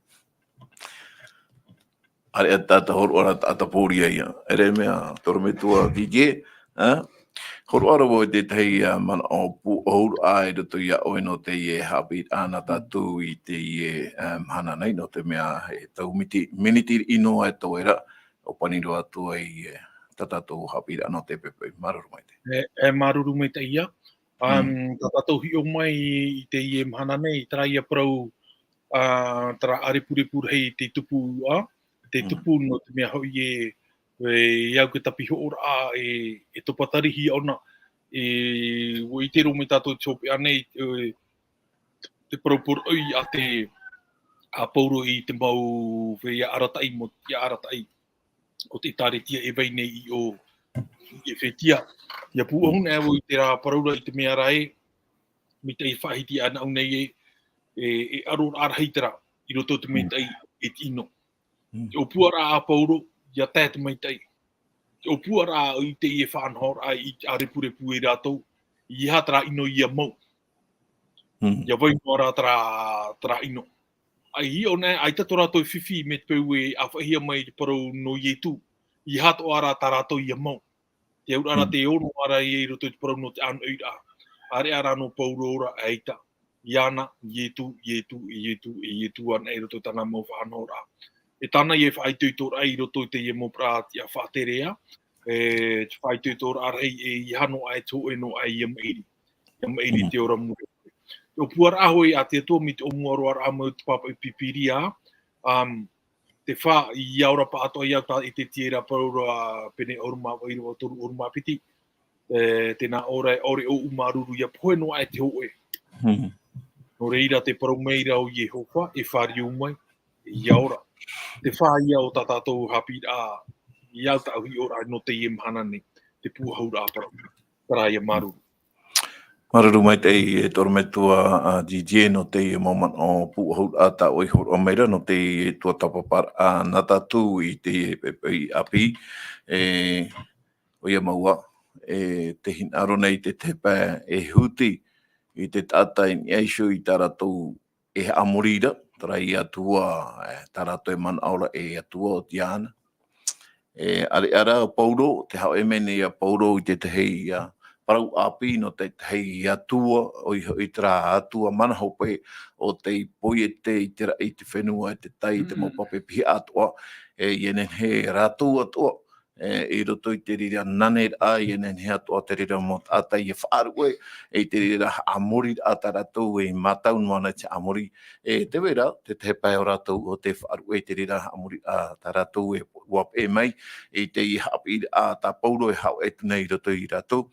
ʻAreʻa tātou hōroʻa ra taʻata pōria ia. ʻEre mea, tō ʻoe metua Didier, ā? Hōroʻa ra vau i te tahi, ā, manaʻo pūʻohuraʻa i roto ia ʻoe nō teie haʻapiʻiraʻa nā tātou i teie, ā, mahana nei, nō te mea e tau miti-, miniti riʻi noa e toe ra, ʻua pani roa atu ai, e, tā tātou haʻapiʻiraʻa nō te poʻipoʻi. Māuruuru maitaʻi. E, e, māuruuru maitaʻi ia. Um, Mm. tā tātou hiʻo mai i teie mahana nei, terā ia parau, ā, terā ʻārepurepu rahi te tupu, ā, te Mm. tupu nō te mea hoʻi e, e, e au te tāpihoʻoraʻa e, e topa tarihi ʻōna, e, ʻua ʻite roa mai tātou te hopeʻa nei, e, te parau poroʻi a te, a Paulo i te mau feiā arataʻi, mau tiʻa arataʻi o te ʻĒtārētia e vai nei i ʻō, i Efetia. ʻIa pūʻohu Mm. nei vau i terā parau ra i te mea ra ē, mai te faʻahiti anaʻu nei ē, e, e aro rahi terā, i roto i te Mm. maitaʻi e tino. Mm. Te ʻōpuaraʻa a Paulo, ʻia tae te maitaʻi. Te ʻōpuaraʻa i teie faʻanahoraʻa i te ʻārepurepu e rātou, ʻeiaha terā ʻino ʻia mau. Mm. ʻIa vai noa ra terā, terā ʻino. ʻAita ʻōna, ʻaita tō rātou fifi mai te peu e ʻāfaʻihia mai te parau nō Ietu, ʻeiaha atoʻa rā tā rātou ʻia mau. Te auraʻa ra Mm. te ono ra i roto i te parau nō te ʻānoʻiraʻa. ʻAreʻa rā nō Paulo ra ʻaita. Iāna, Ietu, Ietu, e Ietu, e Ietu anaʻe i roto i tāna mau faʻanahoraʻa. E tāna ia faʻaitoitoraʻa i roto i teie mau parau tiʻa faʻatere ā, e, te faʻaitoitoraʻa rahi e ʻeiaha noa ʻē te hōʻē noa ʻē ʻia maʻiri. ʻIa maʻiri Mm. te ora mure. Te ʻōpuaraʻa hoʻi a te Atua mai te ʻōmuaraʻa mai o te pāpaʻi Pīpīria, um, te fā, ʻia ora paʻatoʻa ia tā i te tiera parau ra pene ʻahuru mā vaʻu, ʻīrava toru ʻahuru mā piti. E, tēnā ʻō ra, ʻaore ʻoʻu māuruuru ʻia pohe noa ʻē te hōʻē. Mm. Nō reira te parau mai ra o Iehova, e fāriu mai, ʻia ora. Te fā ia o tā tātou haʻapiʻiraʻa, ʻia au tāʻu hiʻoraʻa nō teie mahana nei, te pūʻohuraʻa parau. Terā ia māuruuru. Māuruuru maitaʻi e tō ʻoe metua, ā, Didier nō teie mau manaʻo pūʻohuraʻa tā ʻoe i hōroʻa mai ra, nō teie tuatāpaparaʻa nā tātou i teie poʻipoʻi ʻāpī. E, ʻoia mau ā, e, tē hinaʻaro nei te, te pae e huti i te taʻata i niʻa iho i tā rātou e haʻamori ra, terā ia Atua, e, tā rātou e manaʻo ra e Atua o Tiana. E, ʻareʻa rā Paulo, tē haʻapaʻo mai nei ʻo Paulo i te tahi, ā, parau ʻāpī nō te tahi atua, ʻoia hoʻi terā atua mana hope o tei poiete i te raʻi, i te fenua, i te tai, i te mau Mm. pape piha atoʻa, e, ʻia nehenehe rātou atoʻa, e, i roto i te reira naneraʻa, ʻia nehenehe atoʻa te reira mau taʻata ʻia faʻaruʻe, e, i te reira haʻamoriraʻa tā rātou e mātau noa nei te haʻamori, e, tē vai ra, te tahi pae o rātou ʻo tē faʻaruʻe i te reira haʻamoriraʻa tā rātou e ʻua peʻe mai, i teie haʻapiʻiraʻa tā Paulo e hōʻē atu nei i roto ia rātou.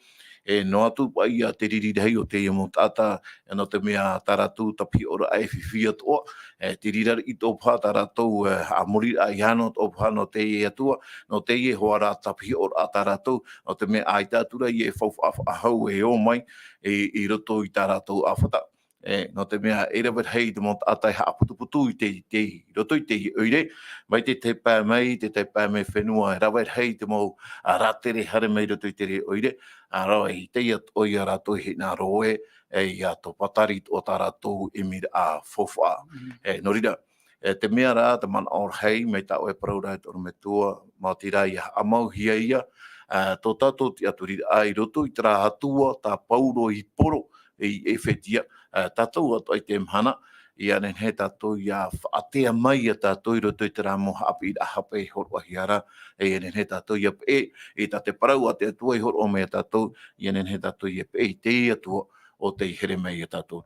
E, noa atu paʻi ia te riri rahi o teie mau taʻata, e, nō te mea tā rātou tāpihoʻoraʻa e fifi atoʻa, e, te reira riʻi atoʻa paha tā rātou, e, haʻamoriraʻa ʻeiaha noa atoʻa paha nō teie atua, nō teie hoʻi rā tāpihoʻoraʻa tā rātou, nō te mea ʻaita atu rā ia e faufaʻa faʻahou e ō mai, e, i roto i tā rātou ʻāfata. E, nō te mea e rave rahi te mau taʻata e haʻaputuputu i te, i te, i roto i teie ʻoire, mai te tahi pae mai, te tahi pae mai fenua, e rave rahi te mau, ā, rātere haere mai i roto i teie ʻoire, ā, rave i teie atoʻa ia rātou e hinaʻaro ē, e, ʻia topa tari atoʻa tā rātou ʻimiraʻa faufaʻa. Mm. E, nō reira, e, te mea rā, te manaʻo rahi, mai tā ʻoe parau ra e tō ʻoe metua, maoti rā ʻia haʻamauhia ia, ā, tō tātou tiʻaturiraʻa i roto i terā atua, tā Paulo i poro, i Efetia, ā, tātou atoʻa i teie mahana, ʻia nehenehe tātou ʻia faʻatea mai ia tātou i roto i terā mau haʻapiʻiraʻa hape i hōroʻahia ra, e ʻia nehenehe tātou ʻia peʻe, e tā te parau a te Atua i hōroʻa mai ia tātou, ʻia nehenehe tātou ʻia peʻe i te Atua ʻo tei here mai ia tātou.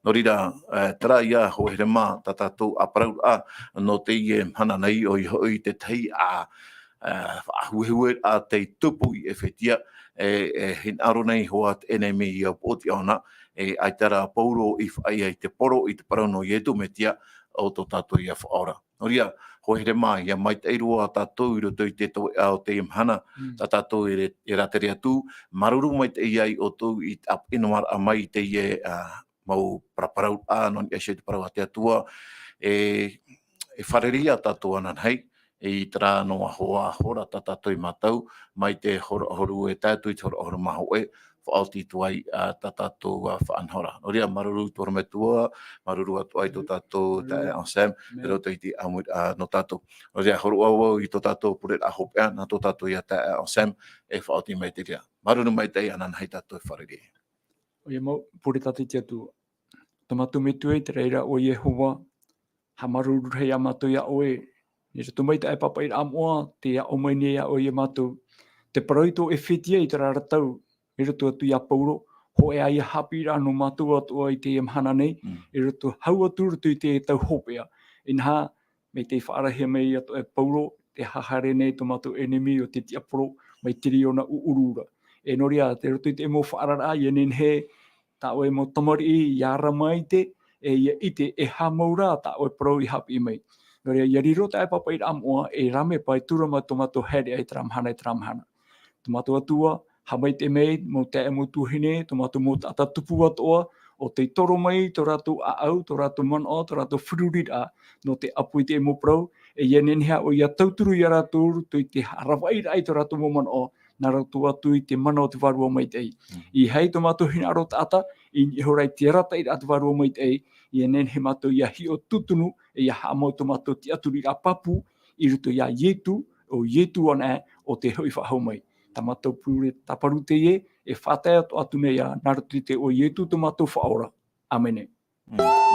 Nō reira, ā, terā ia, ʻoe here mā, tā tātou ā parauraʻa, nō teie mahana nei, ʻoia hoʻi te tahi ā, ā, faʻahuehue ā tei tupu i Efetia, e, e hinaʻaro nei hoʻi te ʻenemi ʻia poʻotiʻa ʻōna, e ʻaita rā Paulo i faʻaea i te poro, i te parau nō Ietu Metia, ʻo tō tātou ia Faʻaora. Nō reira, ʻoe here mā, ʻia maitaʻi roa tātou i roto i te toeʻa o teie mahana, Mm. tā tātou e re-, e rātere atu, māuruuru maitaʻi ia ʻoutou i te ʻāpeʻe noa ra mai i teie, ā, mau paraparauraʻa, nō niʻa iho i te parau a te Atua, e, e fārerei ia tātou ananahi, i terā noa hoʻi hora tā tātou i mātau, mai te hora ʻahuru e tae atu i te hora ʻahuru mā hōʻē, faʻaoti atu ai, ā, tā tātou, ā, faʻanahoraʻa. Nō reira, māuruuru i te ʻorometua, māuruuru atu ai tō tātou taeaʻe Anselme, i roto i te ʻāmuiraʻa nō tātou. Nō reira, hōroʻa vau i tō tātou pureraʻa hopeʻa, nā tō tātou ia taeaʻe Anselme, e faʻaoti mai te reira. Māuruuru maitaʻi, ananahi tātou e fārerei. ʻOia mau, pure tātou i te Atua. Tō mātou Metua i te raʻi ra ʻo Iehova, haʻamāuruuru rahi ā mātou iā ʻoe, i roto mai i taua papaʻiraʻa moʻa, tē aʻo mai nei iā ʻoe iā mātou, te parau i tō ʻEfetia i terā ra tau, i roto atu iā Paulo, hōʻē ā ia haʻapiʻiraʻa nō mātou atoʻa i teie mahana nei, Mm. i roto hau atu i roto i te tau hopeʻa. Inaha, mai tei faʻarahia mai atoʻa e Paulo, tē haere nei tō mātou ʻenemi ʻo te tiaporo, mai te reira ʻūʻuru ra. E nō reira, i roto i te mau faʻaararaʻa, ʻia nehenehe, tā ʻoe mau tamariʻi, ʻia ara maite, e ʻia ʻite, e aha mau rā tā ʻoe parau i haʻapiʻi mai. Nō reira, ʻia riro taua papaʻiraʻa moʻa, e rāveʻa paʻi atu ra mai tō mātou haereʻa i terā mahana, i terā mahana. Tō mātou Atua, haʻamaitaʻi mai, mau taeaʻe, mau tuahine, tō mātou mau taʻata tupu atoʻa, ʻo tei toro mai tō rātou ʻāʻau, tō rātou manaʻo, tō rātou feruriraʻa, nō te ʻapo i te mau parau, e ʻia nehenehe ʻoe ʻia tauturu iā rātou, i roto i te ravaʻiraʻa i tō rātou mau manaʻo, nā roto atu i te mana o te Vārua Maitaʻi. Mm. ʻEiaha tō mātou hinaʻaro taʻata, i niʻa iho ra i te arataʻiraʻa a te Vārua Maitaʻi, ʻia nehenehe mātou ʻia hiʻo tūtunu, e ʻia haʻamau tō mātou tiʻaturiraʻa pāpū, i roto iā Ietu, ʻo Ietu anaʻe, ʻo tē hoʻi faʻahou mai. Tā mātou pure tāparu teie, e faʻatae atu, atu nei ā, nā roto i te iʻoa o Ietu tō mātou Faʻaora. ʻĀmene. Mm.